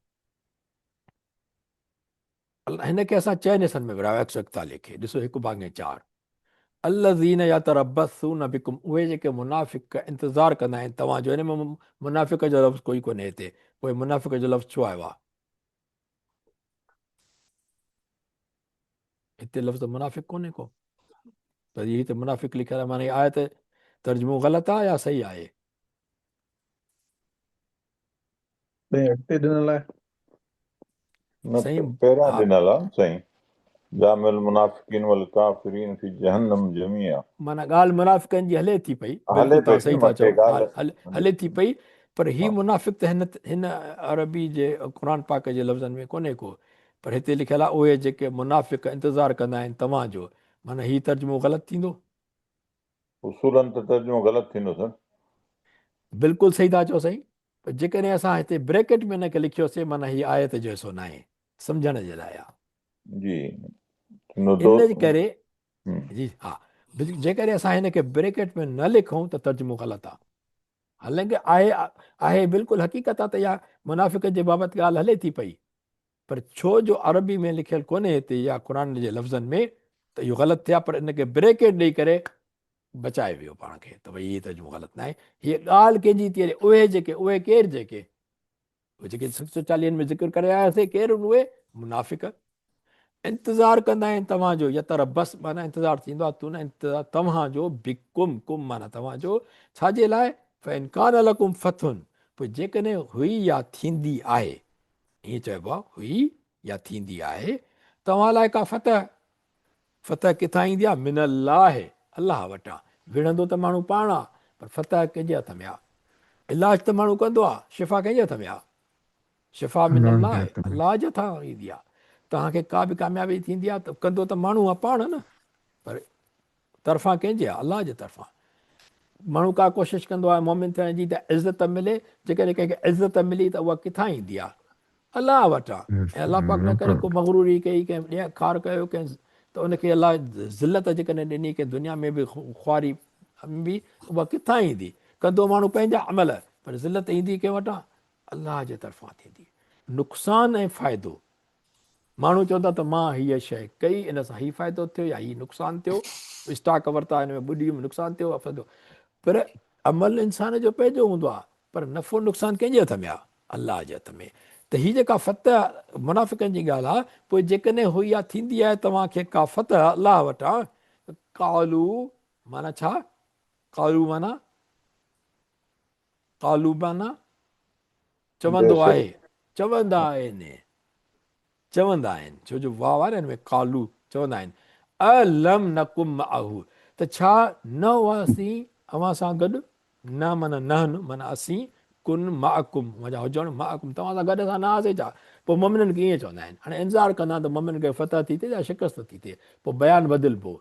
هن کي اسان چئن حصن ۾ ورهايو 141 کي ڏسو هڪ ڀاڱي چار الذين يتربصون بكم اهي جيڪي منافق انتظار ڪندا آهن توهان جو هن ۾ منافق جو لفظ ڪوئي ڪونهي هتي پوء منافق جو لفظ ڇو آيو آهي هتي لفظ منافق ڪونهي ڪو پر هي هتي منافق لکيل آهي معني آيت ترجمو غلط آهي يا صحيح آهي سائين اڳتي ڏنل آهي. نه سائين پهريان ها ڏنل آ سائين جامع المنافقين والڪافرين في جهنم جميعا. معنيٰ ڳالهه منافقن جي هلي ٿي پئي هلي بلڪل پئي توهان ٿي صحيح ٿا مٿي چئو ڳالهه ڳالهه هلي ٿي پئي پر هي ها منافق ته هن هن عربي جي قرآن پاڪ جي لفظن ۾ ڪونهي ڪو پر هتي لکيل آهي اهي جيڪي منافق انتظار ڪندا آهن توهان جو معنيٰ هي ترجمو غلط ٿيندو. اصولن ته ترجمو غلط ٿيندو سر. بلڪل صحيح ٿا چئو سائين، پر جيڪڏهن اسان هتي بريڪيٽ ۾ ان کي لکيوسي معنيٰ هي آيت جو حصو ناهي، سمجهڻ جي لاء آ. جي ان ڪري جي ها جيڪڏهن اسان هن کي بريڪيٽ ۾ نه لکون ته ترجمو غلط آ. حالانڪه آهي آهي بلڪل حقيقت آ ته اها منافقت جي بابت ڳالهه هلي ٿي پئي، پر ڇو جو عربي ۾ لکيل ڪونهي هتي يا قرآن جي لفظن ۾ ته اهو غلط ٿيا، پر ان کي بريڪيٽ ڏئي ڪري بچائي ويو پاڻ کي ته ڀئي هي ترجمو غلط ناهي. هيء ڳالهه ڪنهن جي ٿي هلي؟ اهي جيڪي، اهي ڪير جيڪي؟ اهي جيڪي 640 ۾ ذڪر ڪري آياسي، ڪير آهن اهي؟ منافق. انتظار ڪندا آهن توهان جو، يتربص معنيٰ انتظار ٿيندو آهي، تون انتظار توهان جو، بڪم، ڪم معنيٰ توهان جو، ڇا جي لاء؟ فان ڪان لڪم فتح، پوء جيڪڏهن هئي يا ٿيندي آهي، ائين چئبو آهي هئي يا ٿيندي آهي توهان لاء ڪا فتح، فتح ڪٿان ايندي آهي؟ من الله، الله وٽان. وڙهندو ته ماڻهو پاڻ آهي، پر فتح ڪنهن جي هٿ ۾ آهي؟ علاج ته ماڻهو ڪندو آهي، شفا ڪنهن جي هٿ ۾ آهي؟ شفا من الله، الله جي هٿان ايندي آهي. توهان کي ڪا به ڪاميابي ٿيندي آهي ته ڪندو ته ماڻهو آهي پاڻ نه، پر طرفان ڪنهن جي آهي؟ الله جي طرفان. ماڻهو ڪا ڪوشش ڪندو آهي مؤمن ٿيڻ جي ته عزت ملي، جيڪڏهن ڪنهن کي عزت ملي ته اها ڪٿان ايندي آهي؟ الله وٽان. ۽ الله پاڪ نه ڪري ڪو مغروري ڪئي، ڪنهن ڏيهه خار ڪيو، ڪنهن ته ان کي الله ذلت جيڪڏهن ڏني، ڪنهن دنيا ۾ به خواري به اها ڪٿان ايندي؟ ڪندو ماڻهو پنهنجا عمل، پر ذلت ايندي ڪنهن وٽان؟ الله جي طرفان ٿيندي. نقصان ۽ فائدو ماڻهو چوندا ته مان هيء شيء ڪئي ان سان هي فائدو ٿيو يا هي نقصان ٿيو، اسٽاڪ ورتا ان ۾ ٻڏي ويم نقصان ٿيو فائدو، پر عمل انسان جو پنهنجو هوندو آهي پر نفعو نقصان ڪنهن جي هٿ ۾ آهي؟ الله جي هٿ ۾. ته هي جيڪا فتح منافقن جي ڳالهه آهي، پوء جيڪڏهن هئي يا ٿيندي آهي توهان کي ڪا فتح الله وٽان، قالو معنيٰ ڇا؟ قالو معنيٰ قالو معنيٰ چوندو آهي، چوندا آهن، چوندا آهن، ڇو جو واو آهي نه هن ۾ قالو چوندا آهن، الم نڪن معه ته ڇا نه هئاسين اوهان سان گڏ، نه معنيٰ نحن معنيٰ اسين، ڪن معڪم معنيٰ هجڻ، معڪم توهان سان گڏ اسان نه هئاسين ڇا؟ پوء مؤمنن کي ائين چوندا آهن. هاڻي انتظار ڪندا آهن ته مؤمنن کي فتح ٿي ٿئي يا شڪست ٿي ٿئي، پوء بيان بدلبو،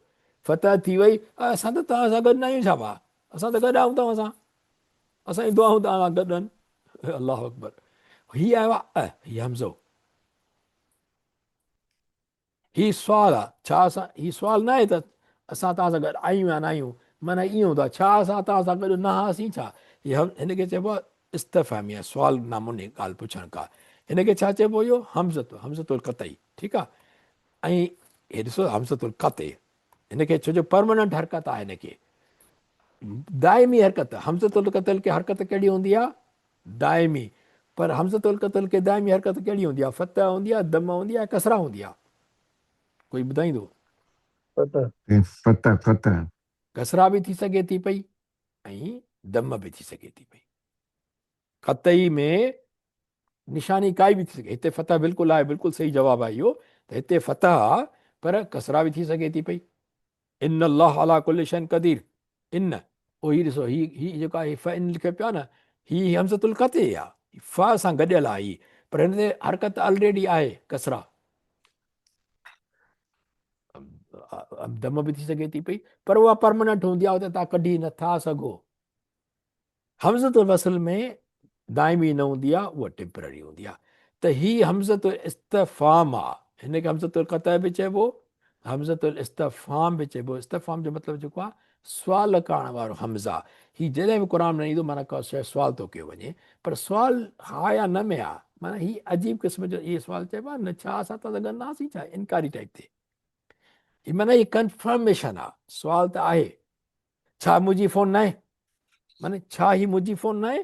فتح ٿي وئي، اسان ته توهان سان گڏ نه آهيون ڇا ڀاء، اسان ته گڏ آهيون توهان سان. اسان جي دعائون توهان سان گڏ آهن. الله اڪبر. هي آيو آهي ا هي حمزو. هي سوال آهي ڇا اسان هي سوال نه آهي ته اسان توهان سان گڏ آهيون يا نه آهيون، معنيٰ ائين هوندو آهي ڇا اسان توهان سان گڏ نه هئاسين ڇا؟ هي هن کي چئبو آهي استفهام يا سوال نموني ڳالهه پڇڻ ڪا. هن کي ڇا چئبو اهو همزة همزة القطعي ٺيڪ آهي. ۽ هي ڏسو همزة القطع هن کي ڇو جو پرماننٽ حرڪت آهي هن کي دائمي حرڪت همزة القتل کي حرڪت ڪهڙي هوندي آهي دائمي پر همزة القتل کي دائمي حرڪت ڪهڙي هوندي آهي فتح هوندي آهي دم هوندي آهي ڪسرا هوندي آهي ڪوئي ٻڌائيندو فتح فتح فتح ڪسرا به ٿي سگهي ٿي پئي ۽ دم به ٿي سگهي ٿي پئي قطعي ۾ نشاني ڪائي به ٿي سگهي هتي فتح بلڪل آهي بلڪل صحيح جواب آهي اهو ته هتي فتح آهي پر ڪسرا به ٿي سگهي ٿي پئي ان الله علي ڪل شيء قدير ان او هي ڏسو هي هي جيڪو آهي ف ان لکيو پيو آهي نه هي همزه القطع آهي ف سان گڏيل آهي پر هن تي حرڪت آلريڊي آهي ڪسرا دم به ٿي سگهي ٿي پئي پر اها پرماننٽ هوندي آهي اتي تان ڪڍي نٿا سگهو همزة الوصل ۾ دائمي نه هوندي آهي اها ٽيمپرري هوندي آهي ته هي همزة الاستفهام آهي هن کي همزة القطع به چئبو همزة الاستفهام به چئبو استفهام جو مطلب جيڪو آهي سوال ڪرڻ وارو همزه هي جڏهن به قرآن ۾ ايندو معنيٰ ڪا شيء سوال ٿو ڪيو وڃي پر سوال ها يا نه ۾ آهي معنيٰ هي عجيب قسم جو اهي سوال چئبو آهي نه ڇا اسان توهان سان گڏ نه هئاسين ڇا انڪاري ٽائپ تي هي معنيٰ هي ڪنفرميشن آهي سوال ته آهي ڇا منهنجي فون ناهي؟ معني ڇا هي منهنجي فون ناهي؟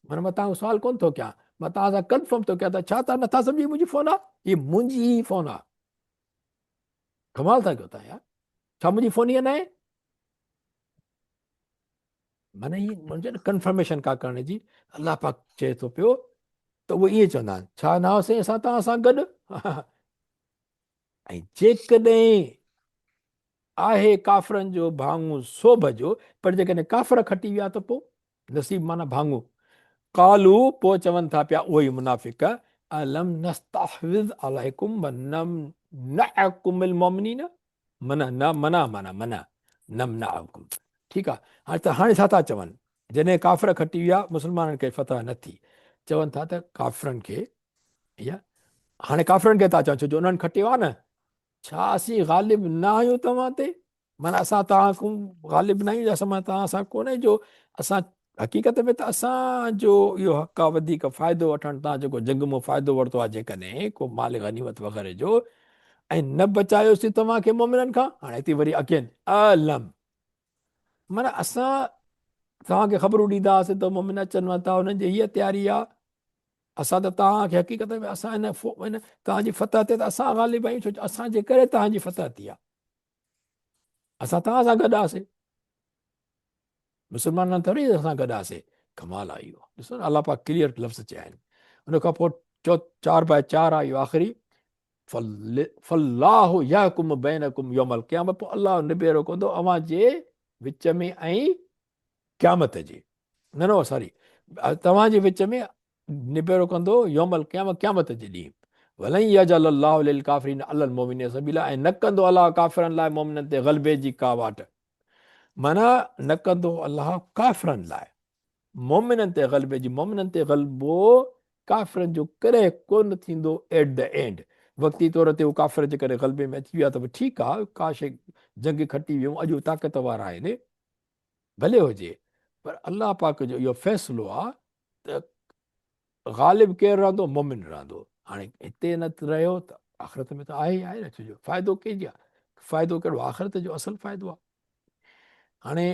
معني مان توهان سوال ڪونه ٿو ڪيان، مان توهان سان ڪنفرم ٿو ڪيان ته ڇا توهان نٿا سمجهو هي منهنجي فون آهي؟ هي منهنجي ئي فون آهي. ڪمال ٿا ڪيو توهان يار، ڇا منهنجي فون هيء ناهي؟ معني هي منهنجي ڪنفرميشن ڪا ڪرڻ جي الله پاڪ چئي ٿو پيو ته اهي ائين چوندا آهن ڇا نه هئاسين اسان توهان سان گڏ؟ ۽ جيڪڏهن آهي ڪافرن جو ڀاڱو سوڀ جو، پر جيڪڏهن ڪافر کٽي ويا ته پوء؟ نصيب معنيٰ ڀاڱو. قالو، پوء چون ٿا پيا اهي ئي منافق، الم نستحوذ عليڪم ونمنعڪم المؤمنين، منع، نه منع معنيٰ منع، نمنعڪم، ٺيڪ آهي، هاڻي ته هاڻي ڇا ٿا چون؟ جڏهن ڪافر کٽي ويا مسلمانن کي فتح نه ٿي. چون ٿا ته ڪافرن کي يا هاڻي ڪافرن کي ٿا چون ڇو جو انهن کٽيو آهي نه. ڇا اسين غالب نه آهيون توهان تي؟ معنيٰ اسان توهان کان غالب نه آهيون يا اسان توهان سان ڪونهي جو اسان حقيقت ۾ ته اسان جو اهو حق آهي وڌيڪ فائدو وٺڻ تان جيڪو جنگ مان فائدو ورتو آهي جيڪڏهن ڪو مال غنيمت وغيره جو ۽ نه بچايوسين توهان کي مومنن کان. هاڻي هتي وري اگين اعلم معنيٰ اسان توهان کي خبرون ڏيندا هئاسين ته مومن اچن ٿا انهن جي هيء تياري آهي اسان ته توهان کي حقيقت ۾ اسان ان توهان جي فتح تي ته اسان غالب آهيون ڇو جو اسان جي ڪري توهان جي فتح ٿي آهي اسان توهان سان گڏ آسي مسلمانن ٿوري اسان گڏ آسي ڪمال آئي اهو ڏسو نه الله پاڪ ڪليئر لفظ چيا آهن ان کان پوء چو چار باء چار آيو آخري فالله يحڪم بينڪم يوم القيامه پوء الله نبيرو ڪندو اوهان جي وچ ۾ ۽ قيامت جي نه نه ساري توهان جي وچ ۾ نبيرو ڪندو يوم القيامه قيامت جي ڏينهن ولن يجعل الله للڪافرين علي المؤمنين سبيلا ۽ نه ڪندو الله ڪافرن لاء مؤمنن تي غلبي جي ڪا واٽ معنی نه ڪندو الله ڪافرن لاء مؤمنن تي غلبي جي مؤمنن تي غلبو ڪافرن جو ڪڏهن ڪونه ٿيندو ايٽ the and وقتي طور تي هو ڪافر جيڪڏهن غلبي ۾ اچي ويا ته به ٺيڪ آ ڪا شي جنگ کٽي ويون اڄ هو طاقت وارا آهن ڀلي هجي پر الله پاڪ جو اهو فيصلو آ ته غالب ڪير رهندو مؤمن رهندو هاڻي هتي نه رهيو ته آخرت ۾ ته آهي ئي آهي نه ڇو جو فائدو ڪنهن جي آ فائدو ڪهڙو آخرت جو اصل فائدو آ هاڻي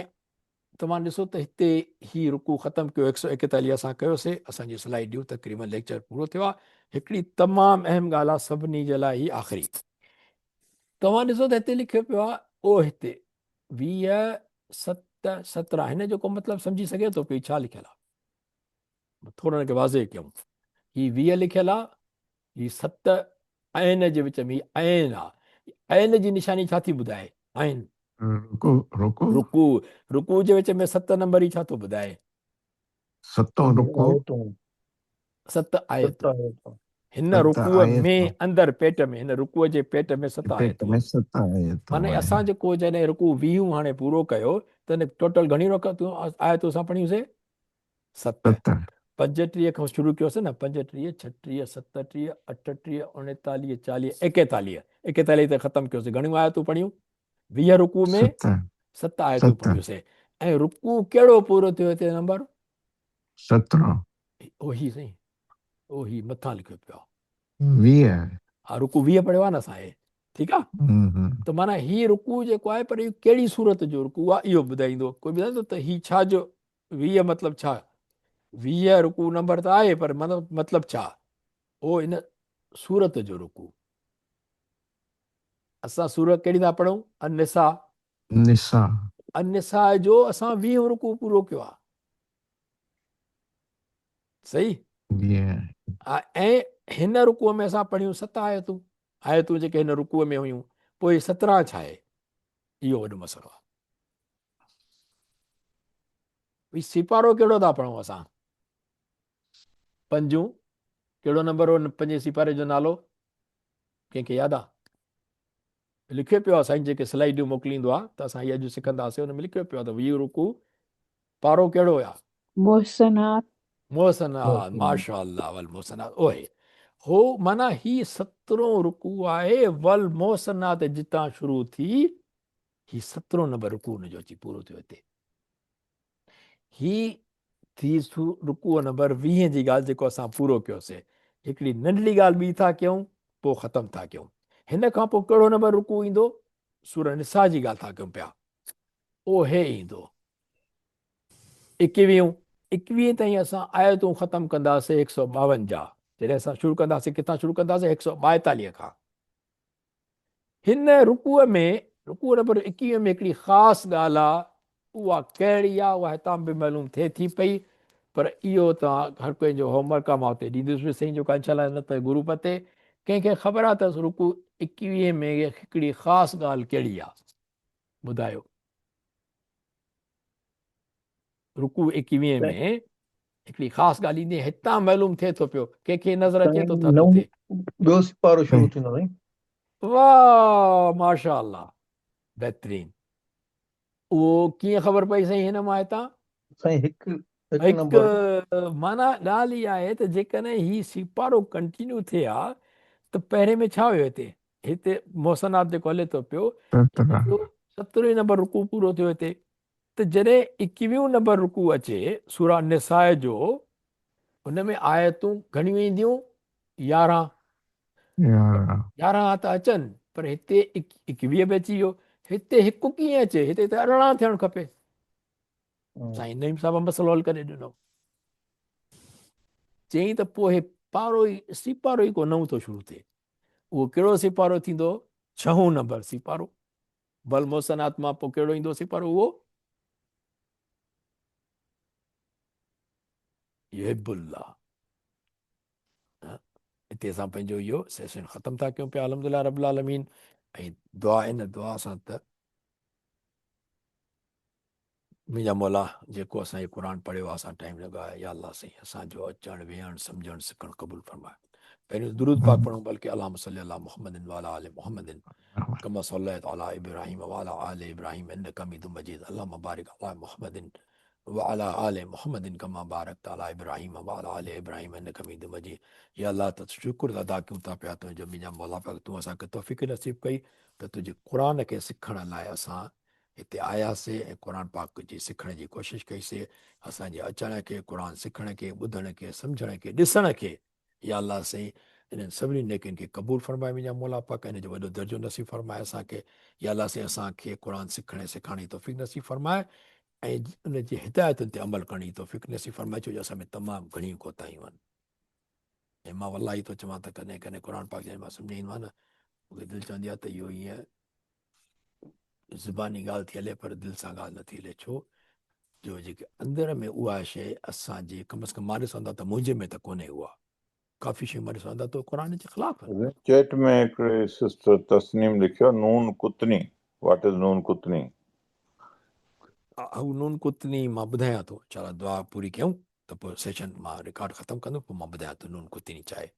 توهان ڏسو ته هتي هي رڪوع ختم ڪيو هڪ سو ايڪيتاليهه اسان ڪيوسي اسان جي سلائي ڏيون تقريبن ليڪچر پورو ٿيو آهي هڪڙي تمام اهم ڳالهه آهي سڀني جي لاء هي آخري توهان ڏسو ته هتي لکيو پيو آهي او هتي 20 7 17 هن جو ڪو مطلب سمجهي سگهي ٿو پيو ڇا لکيل آهي ٿورو هن کي واضح ڪيون هي 20 لکيل آهي هي 7 عين جي وچ ۾ هي عين آ عين جي نشاني ڇا ٿي ٻڌائي؟ عين. رڪوع رڪوع. رڪوع رڪوع جي وچ ۾ 7 نمبر هي ڇا ٿو ٻڌائي؟ ستون رڪوع. ست آيتون. هن رڪوع ۾ اندر پيٽ ۾ هن رڪوع جي پيٽ ۾ ست آيتون. پيٽ ۾ ست آيتون. معني اسان جيڪو جڏهن رڪوع ويهون هاڻي پورو ڪيو ته ٽوٽل گهڻيون رڪعتون آيتون اسان پڙهيون سي؟ ست. 35 کان شروع ڪيوسين نه، 35، 36، 37، 38، 39، 40، 41، 41 تي ختم ڪيوسين. گهڻيون آيتون پڙهيون؟ 20 رڪوع ۾ ست آيتون پڙهيوسين. ۽ رڪوع ڪهڙو پورو ٿيو هتي نمبر؟ سترهون. او هي سائين، او هي مٿان لکيو پيو آهي. 20. ها رڪوع 20 پڙهيو آهي نه اسان هي. ٺيڪ آ ته معنيٰ هي رڪوع جيڪو آهي پر اهو ڪهڙي صورت جو رڪوع آهي اهو ٻڌائيندو. ڪوئي ٻڌائيندو ته هي ڇا جو 20 مطلب ڇا؟ 20 رڪوع نمبر ته آهي پر مطلب ڇا؟ او ان سورت جو رڪوع. اسان سورت ڪهڙي ٿا پڙهون؟ النساء. النساء. النساء جو اسان 20 رڪوع پورو ڪيو آهي. صحيح؟ جي. ۽ هن رڪوع ۾ اسان پڙهيون 7 آيتون. آيتون جيڪي هن رڪوع ۾ هيون پوء 17 ڇا آهي؟ اهو وڏو مسئلو آهي. هي سيپارو ڪهڙو ٿا پڙهون اسان؟ پنجون ڪهڙو نمبر هو پنجين سيپاري جو نالو ڪنهن کي ياد آ؟ لکيو پيو آ سائين جيڪي سلائيڊون موڪليندو آ ته اسان هي اڄ سکنداسين ان ۾ لکيو پيو آ ته 20 رڪوع پارو ڪهڙو آ؟ محسنات. محسنات ماشاء الله والمحسنات اوهي هو معنيٰ هي سترهون رڪوع آهي والمحسنات جتان شروع ٿي هي سترهون نمبر رڪوع ان جو اچي پورو ٿيو هتي. هي ٿي رڪوع نمبر 20 جي ڳالهه جيڪو اسان پورو ڪيوسي. هڪڙي ننڍڙي ڳالهه ٻي ٿا ڪيون پوء ختم ٿا ڪيون. هن کان پوء ڪهڙو نمبر رڪوع ايندو؟ سوره نساء جي ڳالهه ٿا ڪيون پيا. اهو هي ايندو. ايڪويهون، ايڪويهين تائين اسان آيتون ختم ڪنداسي هڪ سؤ ٻاونجاهه. جڏهن اسان شروع ڪنداسي ڪٿان شروع ڪنداسي؟ هڪ سؤ ٻائيتاليهه کان. هن رڪوع ۾، رڪوع نمبر 21 ۾ هڪڙي خاص ڳالهه آ، اها ڪهڙي آ، اها هتان به معلوم ٿئي ٿي پئي، پر اهو توهان هر ڪنهن جو هوم ورڪ آ، مان اتي ڏيندس به سهي جيڪو انشاء الله نه ته گروپ تي ڪنهن کي خبر آ ته رڪوع 21 ۾ هڪڙي خاص ڳالهه ڪهڙي آ، ٻڌايو. رڪوع 21 ۾ هڪڙي خاص ڳالهه ايندي هتان معلوم ٿئي ٿو پيو ڪنهن کي نظر اچي ٿو ٿا ٿو ٿئي. ٻيو سپارو شروع ٿيندو سائين. واھ ماشاء الله بهترين اهو ڪيئن خبر پئي سائين هن مان هتان. سائين هڪ هڪ هڪ نمبر. معنيٰ ڳالهه اها آهي ته جيڪڏهن هي سيپارو ڪنٽينيو ٿئي ها ته پهرين ۾ ڇا هيو هتي هتي محسنات جيڪو هلي ٿو پيو هن جو 17 نمبر رڪوع پورو ٿيو هتي ته جڏهن 21 نمبر رڪوع اچي سورة النساء جو ان ۾ آيتون گهڻيون اينديون 11 11 ته اچن پر هتي 21 به اچي ويو هتي هڪ ڪيئن اچي هتي ته 18 ٿيڻ کپي. سائين نعيم صاحب مسئلو حل ڪري ڏنو. چيائين ته پوء هي پارو ئي سيپارو ئي ڪو نئون ٿو شروع ٿئي. اهو ڪهڙو سيپارو ٿيندو؟ ڇهون نمبر سيپارو. بل محسنات مان پوء ڪهڙو ايندو سيپارو اهو؟ يحب الله. هتي اسان پنهنجو اهو سيشن ختم ٿا ڪيون پيا الحمدلله رب العالمين ۽ دعا ان دعا سان ته منهنجا مولا جيڪو اسان هي قرآن پڙهيو آهي اسان ٽائيم لڳا آهي يا الله سائين اسان جو اچڻ ويهڻ سمجهڻ سکڻ قبول فرماء پهريون درود پاڪ پڙهون بلڪه اللهم صل علي محمد وعلى آل محمد كما صليت على ابراهيم وعلى آل ابراهيم انك حميد مجيد اللهم بارك على محمد وعلى آل محمد كما باركت على ابراهيم وعلى آل ابراهيم انك حميد مجيد يا الله ته شڪر ادا ڪيون ٿا پيا تنهنجو منهنجا مولا پاڪ تون اسان کي توفيق نصيب ڪئي ته تنهنجي قرآن کي سکڻ لاء اسان هتي آياسي ۽ قرآن پاڪ جي سکڻ جي ڪوشش ڪئي سي اسان جي اچڻ کي قرآن سکڻ کي ٻڌڻ کي سمجهڻ کي ڏسڻ کي يا الله سائين انهن سڀني نيڪين کي قبول فرمائي منهنجا مولا پاڪ ان جو وڏو درجو نصيب فرمائي اسان کي يا الله سائين اسان کي قرآن سکڻ ۽ سيکارڻ جي توفيق نصيب فرمائي ۽ ان جي هدايتن تي عمل ڪرڻ جي توفيق نصيب فرمائي ڇو جو اسان ۾ تمام گهڻيون ڪوتاهيون آهن ۽ مان والله ٿو چوان ته ڪڏهن ڪڏهن قرآن پاڪ جڏهن مان سمجهي ايندو آهيان نه مونکي دل چوندي آهي ته اهو ائين زباني ڳالهه ٿي هلي پر دل سان ڳالهه نٿي هلي ڇو جو جيڪي اندر ۾ اها شيء اسان جي ڪم از ڪم مان ڏسان ٿا ته منهنجي ۾ ته ڪونهي اها ڪافي شيون مان ڏسان ٿا ته قرآن جي خلاف آهن. چيٽ ۾ هڪڙي سسٽر تسنيم لکيو نون ڪتني واٽ از نون ڪتني. هو نون ڪتني مان ٻڌايان ٿو انشاء الله دعا پوري ڪيون ته پوء سيشن مان رڪارڊ ختم ڪندم پوء مان ٻڌايان ٿو نون ڪتني ڇا آهي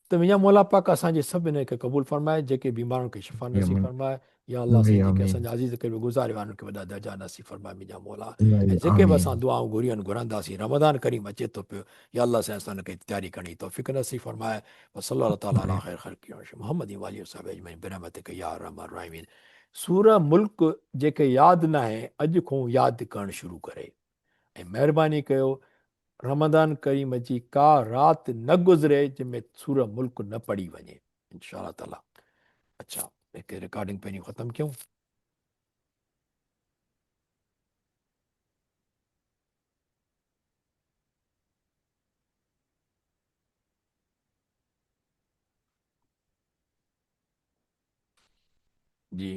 ته منهنجا مولا پاڪ اسان جي سڀ انهن کي قبول فرمائي جيڪي بيمارن کي شفا نصيب فرمائي يا الله سائين جيڪي اسان جا عزيز قريب گذاري ويا انهن کي وڏا درجا نصيب فرمائي منهنجا مولا ۽ جيڪي به اسان دعائون گهريون آهن گهرنداسين رمضان ڪريم اچي ٿو پيو يا الله سائين اسان کي تياري ڪرڻ جي توفيق نصيب فرمائي وصلي الله تعالي علي خير خلق محمد وآله وصحبه اجمعين برحمتک يا ارحم الراحمين سوره ملڪ جيڪي ياد ناهي اڄ کون ياد ڪرڻ شروع ڪري ۽ مهرباني ڪيو رمضان ڪريم جي ڪا رات نه گذري جنهن ۾ سوره ملڪ نه پڙهي وڃي انشاء الله تعالي. اڇا هڪ رڪارڊنگ پهرين ختم ڪيون. جي.